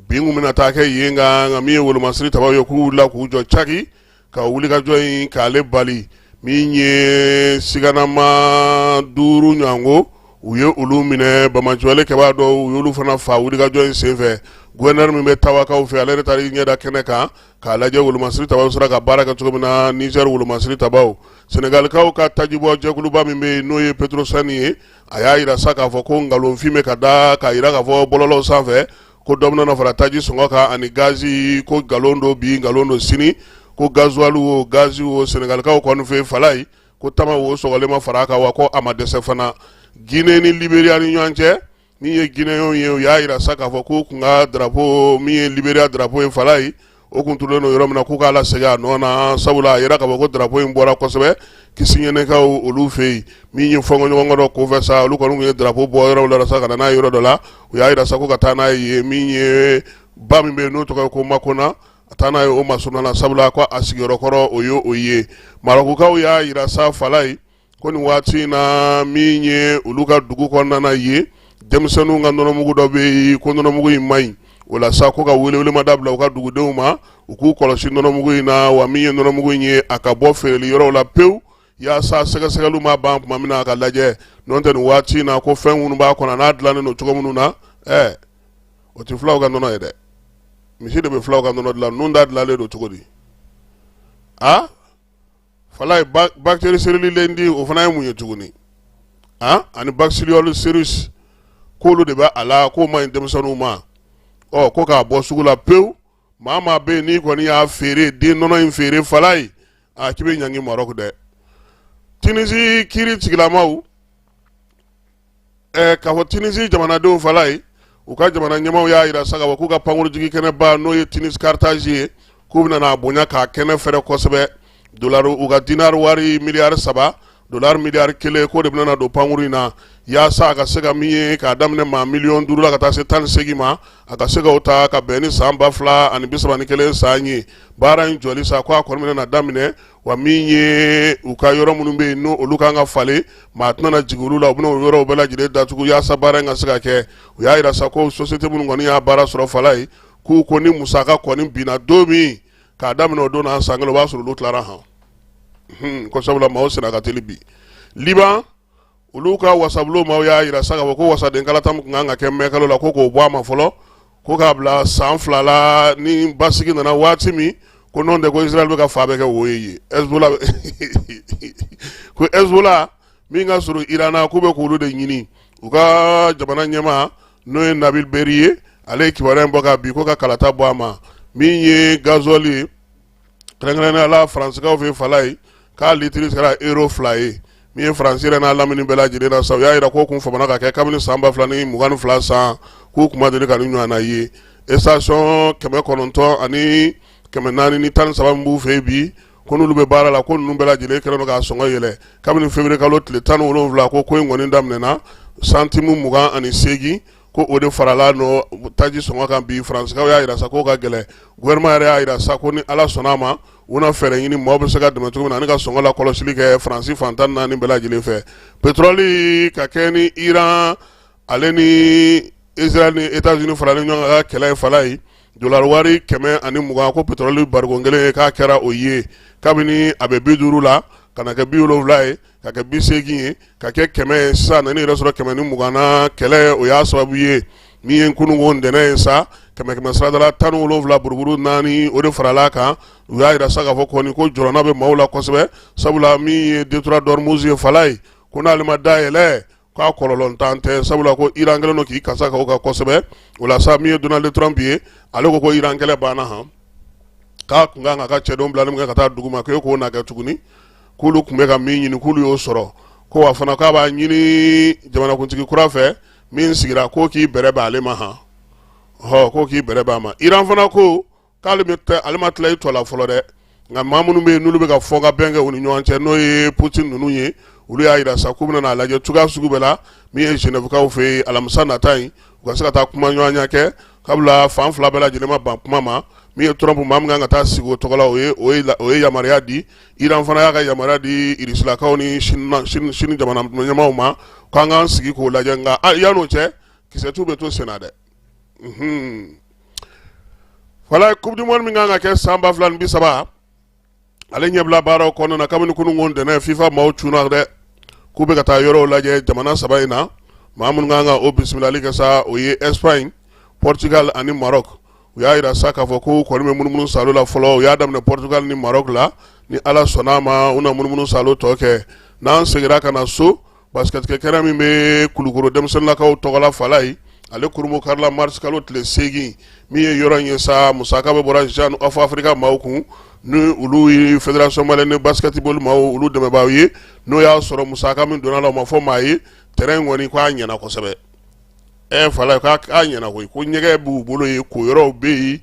bin kun bɛna taa kɛ yen kan, nka min ye wolomasiri tabaw ye, k'u wulila k'u jɔ caki ka wulikajɔ in k'ale bali. Min ye siganama 5 ɲɔgɔnko, u ye olu minɛ. Banbaanciwale kɛbaa dɔw, u y'olu fana fa wulikajɔ in senfɛ. Gouverneur min bɛ Tawakaw fɛ, ale yɛrɛ taara i ɲɛ da kɛnɛ kan k'a lajɛ wolomasiri tabaw sera ka baara kɛ cogo min na. Nizɛri wolomasiri tabaw, Senegalikaw ka tajibɔ jɛkuluba min bɛ yen, n'o ye Petrosen ye, a y'a jira sa k'a fɔ ko nkalonfin bɛ ka da k'a jira k'a fɔ bɔlɔlɔw sanfɛ ko dɔ bɛna fara taji sɔngɔ kan ani gazi, ko nkalon don bi, nkalon don sini, ko gazuwali o gazi o, Senegalikaw kɔni fɛ Falayi, ko tama wo sɔgɔlen ma fara a kan, wa ko a ma dɛsɛ fana. Guinée ni Liberiya ni ɲɔgɔn cɛ, min ye Guinéenw ye, u y'a jira sa k'a fɔ k'u kun ka drapeau min ye Liberiya drapeau ye, Falayi, o kun turulen don yɔrɔ min na, k'u k'a lasegin a nɔ na, sabula a yira k'a fɔ ko drapeau in bɔra kosɛbɛ Kisiɲɛnɛkaw olu fɛ yen. Min ye fɔnkɔɲɔgɔnkɔ dɔ kofɛ sa, olu kɔni tun ye drapeau bɔ yɔrɔ la sa ka na n'a ye yɔrɔ dɔ la. U y'a jira sa ko ka taa n'a ye min ye ba min bɛ yen n'o tɔgɔ ye ko Makona, a taa n'a ye o masurunna na, sabula ko a sigiyɔrɔ kɔrɔ o ye o ye. Marɔkukaw y'a jira sa, Falayi, ko nin waati in na, min ye olu ka dugu kɔnɔna na ye, denmisɛnninw ka nɔnɔmugu dɔ bɛ yen, ko nɔnɔmugu in man ɲi. O la sa, ko ka welewelema bila u ka dugudenw ma, u k'u kɔlɔsi nɔnɔmugu in na, wa min ye nɔnɔmugu in ye, a ka bɔ feereli yɔrɔw la pewu yaasa sɛgɛsɛgɛliw ma ban tuma min na, a ka lajɛ. N'o tɛ, nin waati in na, ko fɛn minnu b'a kɔnɔ n'a dilannen don cogo minnu na, o tɛ fulaw ka nɔnɔ ye dɛ. Misi de bɛ fulaw ka nɔnɔ dilan, ninnu ta dilanlen don cogo di? A Falayi, bactérie celluloïde, o fana ye mun ye tuguni? Ani bacillus k'olu de bɛ a la, k'o man ɲi denmisɛnninw ma. Ɔ, ko k'a bɔ sugu la pewu. Maa maa bɛ yen n'i kɔni y'a feere, den nɔnɔ in feere, Falayi, a k'i bɛ ɲangi Marɔku dɛ. Tunisie kiiri tigilamaw, k'a fɔ Tunisie jamanadenw, Falayi, u ka jamana ɲɛmaaw y'a jira sa k'a fɔ k'u ka pankurujigi kɛnɛba, n'o ye Tunis Carthage ye, k'u bɛna n'a bonya k'a kɛnɛ fɛrɛ kosɛbɛ. Dolari, u ka dinari wari miliyari 3, dolari miliyari 1, k'o de bɛna don pankuru in na yaasa a ka se ka min ye k'a daminɛ maa miliyɔn 5 la ka taa se 18 ma, a ka se k'o ta ka bɛn ni san 2031 san ye. Baara in jɔli sa, ko a kɔni bɛna daminɛ, wa min ye u ka yɔrɔ minnu bɛ yen n'o olu kan ka falen, maa tɛna na jigin olu la, u bɛna o yɔrɔw bɛɛ lajɛlen datugu yaasa baara in ka se ka kɛ. U y'a jira sa ko société minnu kɔni y'a baara sɔrɔ, Falayi, k'u ko ni musaka kɔni binna don min, k'a daminɛ o don na san kelen, o b'a sɔrɔ olu tilara han, ko sabula maaw senna ka teli bi. Liban, olu ka wasabulon maaw y'a jira sa k'a fɔ ko wasaden kalata min tun kan ka kɛ mɛkalo la, ko k'o bɔ a ma fɔlɔ, ko k'a bila san 2 la ni basigi nana waati min, ko n'o tɛ, ko Israël bɛ ka fa bɛɛ kɛ wo ye. Hezbollah, ko Hezbollah min ka surun Iran na, k'u bɛ k'olu de ɲini. U ka jamana ɲɛmaa, n'o ye Nabil Berri ye, ale ye kibaruya in bɔ ka bi ko ka kalata bɔ a ma. Min ye gasoil ye, kɛrɛnkɛrɛnnenya la Faransikaw fɛ, Falayi, k'a litiri sera euro 2 ye. Min ye Faransi yɛrɛ n'a lamini bɛɛ lajɛlen na sa, u y'a jira k'o kun famana ka kɛ kabini san 2022 san, k'u kun ma deli ka nin ɲɔgɔnna ye. Station 900 ani 413 min b'u fɛ yen bi, ko n'olu bɛ baara la, ko ninnu bɛɛ lajɛlen kɛlen don k'a sɔngɔ yɛlɛ kabini février kalo tile 17. Ko in kɔni daminɛna, santimu 28, ko o de farala nɔ taji sɔngɔ kan bi. Faransikaw y'a jira sa k'o ka gɛlɛn. Gouvernement yɛrɛ y'a jira sa ko ni Ala sɔnna a ma, u na fɛɛrɛ ɲini maaw bɛ se ka dɛmɛ cogo min na ani ka sɔngɔ la kɔlɔsili kɛ Faransi fan 14 bɛɛ lajɛlen fɛ. Pétrole ka kɛ ni Iran ale ni Israël ni États-Unis faralen ɲɔgɔn kan ka kɛlɛ ye, Falayi, dolari wari 120, ko pétrole barikon kelen ye, k'a kɛra o ye kabini a bɛ 50 la ka na kɛ 70 ye, ka kɛ 80 ye, ka kɛ 100 ye. Sisan nana yɛrɛ sɔrɔ 120 na. Kɛlɛ, o y'a sababu ye min ye kununko ntɛnɛn ye sa, kɛmɛ kɛmɛ sarada la 17 buruburu naani, o de farala kan. U y'a jira sa k'a fɔ kɔni ko jɔrɔna bɛ maaw la kosɛbɛ, sabula min ye détroit d'Ormuz ye, Falayi, ko n'ale ma dayɛlɛ, k'a kɔlɔlɔntan tɛ, sabula ko Iran kɛlen don k'i kasa ka o kan kosɛbɛ. O la sa, min ye Donald Trump ye, ale ko ko Iran kɛlɛ banna han, k'a kun kan ka cɛdenw bila min kɛ ka taa dugu ma, k'e k'o na kɛ tuguni, k'olu tun bɛ ka min ɲini, k'olu y'o sɔrɔ, ko wa fana k'a b'a ɲini jamanakuntigi kura fɛ min sigira, ko k'i bɛrɛ bɛn ale ma han, ɔ ko k'i bɛrɛ bɛn a ma. Iran fana ko k'ale ale ma tila i tɔ la fɔlɔ dɛ, nka maa minnu bɛ yen n'olu bɛ ka fɔ ka bɛn kɛ u ni ɲɔgɔn cɛ, n'o ye Poutine ninnu ye, olu y'a jira sa k'u bɛna n'a lajɛ cogoya sugu bɛɛ la, min ye Genèvekaw fɛ yen alamisa nata in, u ka se ka taa kuma ɲɔgɔnya kɛ. Kabila fan fila bɛɛ lajɛlen ma ban kuma ma. Min ye Trump, maa min kan ka taa sigi o tɔgɔ la, o ye yamaruya di. Iran fana y'a ka yamaruya di Irisilakaw ni Chine jamana ɲɛmaaw ma k'an k'an sigi k'o lajɛ. Nka yan'o cɛ, kisɛtu bɛ to senna dɛ. Wala Coupe du monde min kan ka kɛ san 2030, ale ɲɛbila baaraw kɔnɔna na, kabini kunun ntɛnɛn, FIFA maaw cunna dɛ k'u bɛ ka taa yɔrɔw lajɛ jamana saba in na. Maa minnu kan ka o bisimilali kɛ sa, o ye Espagne, Portugal ani Maroc. U y'a jira sa k'a fɔ ko kɔni bɛ munumunu saalo la fɔlɔ. U y'a daminɛ Portugal ni Maroc la. Ni Ala sɔnna a ma, u na munumunu saalo tɔ kɛ. N'an seginna ka na so, basikɛtikɛ kɛnɛ min bɛ Kulukoro denmisɛnninlakaw tɔgɔla Falayi, ale kurunbon karila mars kalo tile 8. Min ye yɔrɔ in ye sa, musaka bɛ bɔra Jean of Africa maaw kun, ni olu ye Fédération malienne de basketball maaw, olu dɛmɛbaaw ye. N'o y'a sɔrɔ musaka min donna la, o ma fɔ maa ye. Terrain in kɔni, k'a ɲɛna kosɛbɛ. Ɛ Falayi, k'a ɲɛna koyi, ko ɲɛgɛn b'u bolo yen, ko yɔrɔw bɛ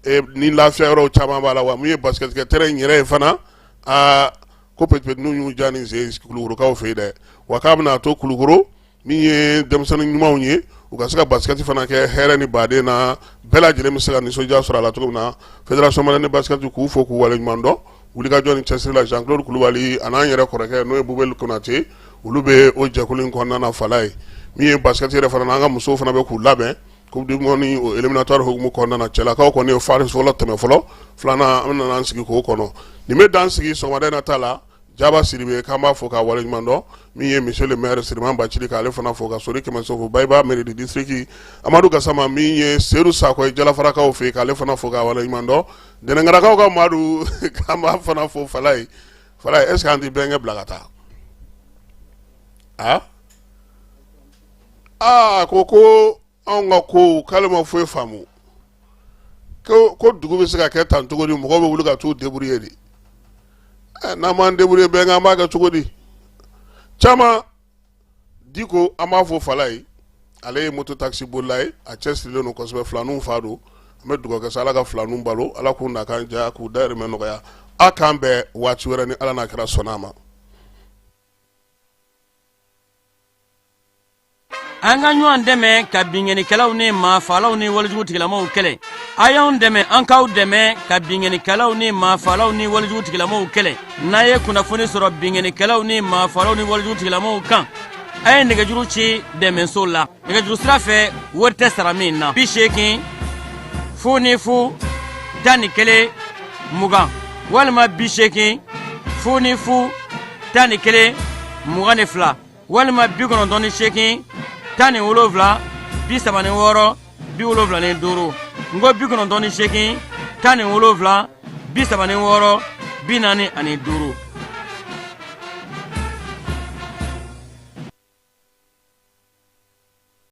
yen, ni lafiya yɔrɔw caman b'a la. Wa min ye basikɛtikɛ terrain in yɛrɛ ye fana, aa, ko petipetiniw y'u ja nin sen Kulukorokaw fɛ yen dɛ. Wa k'a bɛna to Kulukoro, min ye denmisɛnnin ɲumanw ye, u ka se ka basikɛti fana kɛ hɛrɛ ni baden na, bɛɛ lajɛlen bɛ se ka nisɔndiya sɔrɔ a la cogo min na. Fédération malienne de basket, k'u fo k'u waleɲuman dɔn wulikajɔ ni cɛsiri la. Jean Claude Kulubali a n'an yɛrɛ kɔrɔkɛ, n'o ye Bubeli Konate, olu bɛ o jɛkulu in kɔnɔna na. Falaye, min ye basket yɛrɛ fana na, an ka musow fana bɛ k'u labɛn Coupe du monde o éliminatoire hukumu kɔnɔna na. Cɛlakaw kɔni ye phase fɔlɔ tɛmɛ fɔlɔ, filanan an nana an sigi k'o kɔnɔ. Nin bɛ dan sigi sɔgɔmada in na ta la. Jaba Siribe, k'an b'a fo k'a waleɲuman dɔn. Min ye monsieur le maire Siriman Bacili, k'ale fana fo ka Sori Kɛmɛso fo, Bayiba mairie du district, Amadu Gasama, min ye Sedu Sakɔ ye Jalafarakaw fɛ yen, k'ale fana fo k'a waleɲuman dɔn. Dɛnɛngarakaw ka Madu, k'an b'a fana fo. Falaye, Falaye, est ce que an tɛ bɛnkɛ bila ka taa? Aa aa, ko anw ka ko, k'ale ma foyi faamu, ko dugu bɛ se ka kɛ tan cogo di? Mɔgɔw bɛ wuli ka t'u débrouiller de. N'an m'an débrouiller, bɛn, an b'a kɛ cogo di? Caman Diko, an b'a fɔ Falaye, ale ye moto taxi bolila ye, a cɛsirilen don kosɛbɛ, filaninw fa don. An bɛ dugawu kɛ sa, Ala ka filaninw balo, Ala k'u nakan diya, k'u dayirimɛ nɔgɔya. A k'an bɛn waati wɛrɛ, ni Ala n'a kɛra sɔnna a ma. An ka ɲɔgɔn dɛmɛ ka binkannikɛlaw ni maafaalaw ni walejugu tigilamaw kɛlɛ. A y'anw dɛmɛ, an k'aw dɛmɛ ka binkannikɛlaw ni maafaalaw ni walejugu tigilamaw kɛlɛ. N'a ye kunnafoni sɔrɔ binkannikɛlaw ni maafaalaw ni walejugu tigilamaw kan, a ye nɛgɛjuru ci dɛmɛso la nɛgɛjuru sira fɛ, wari tɛ sara min na: 80 00 11 20 walima 80 00 11 22 walima 98 17 36 75. N ko 98 17 36 45.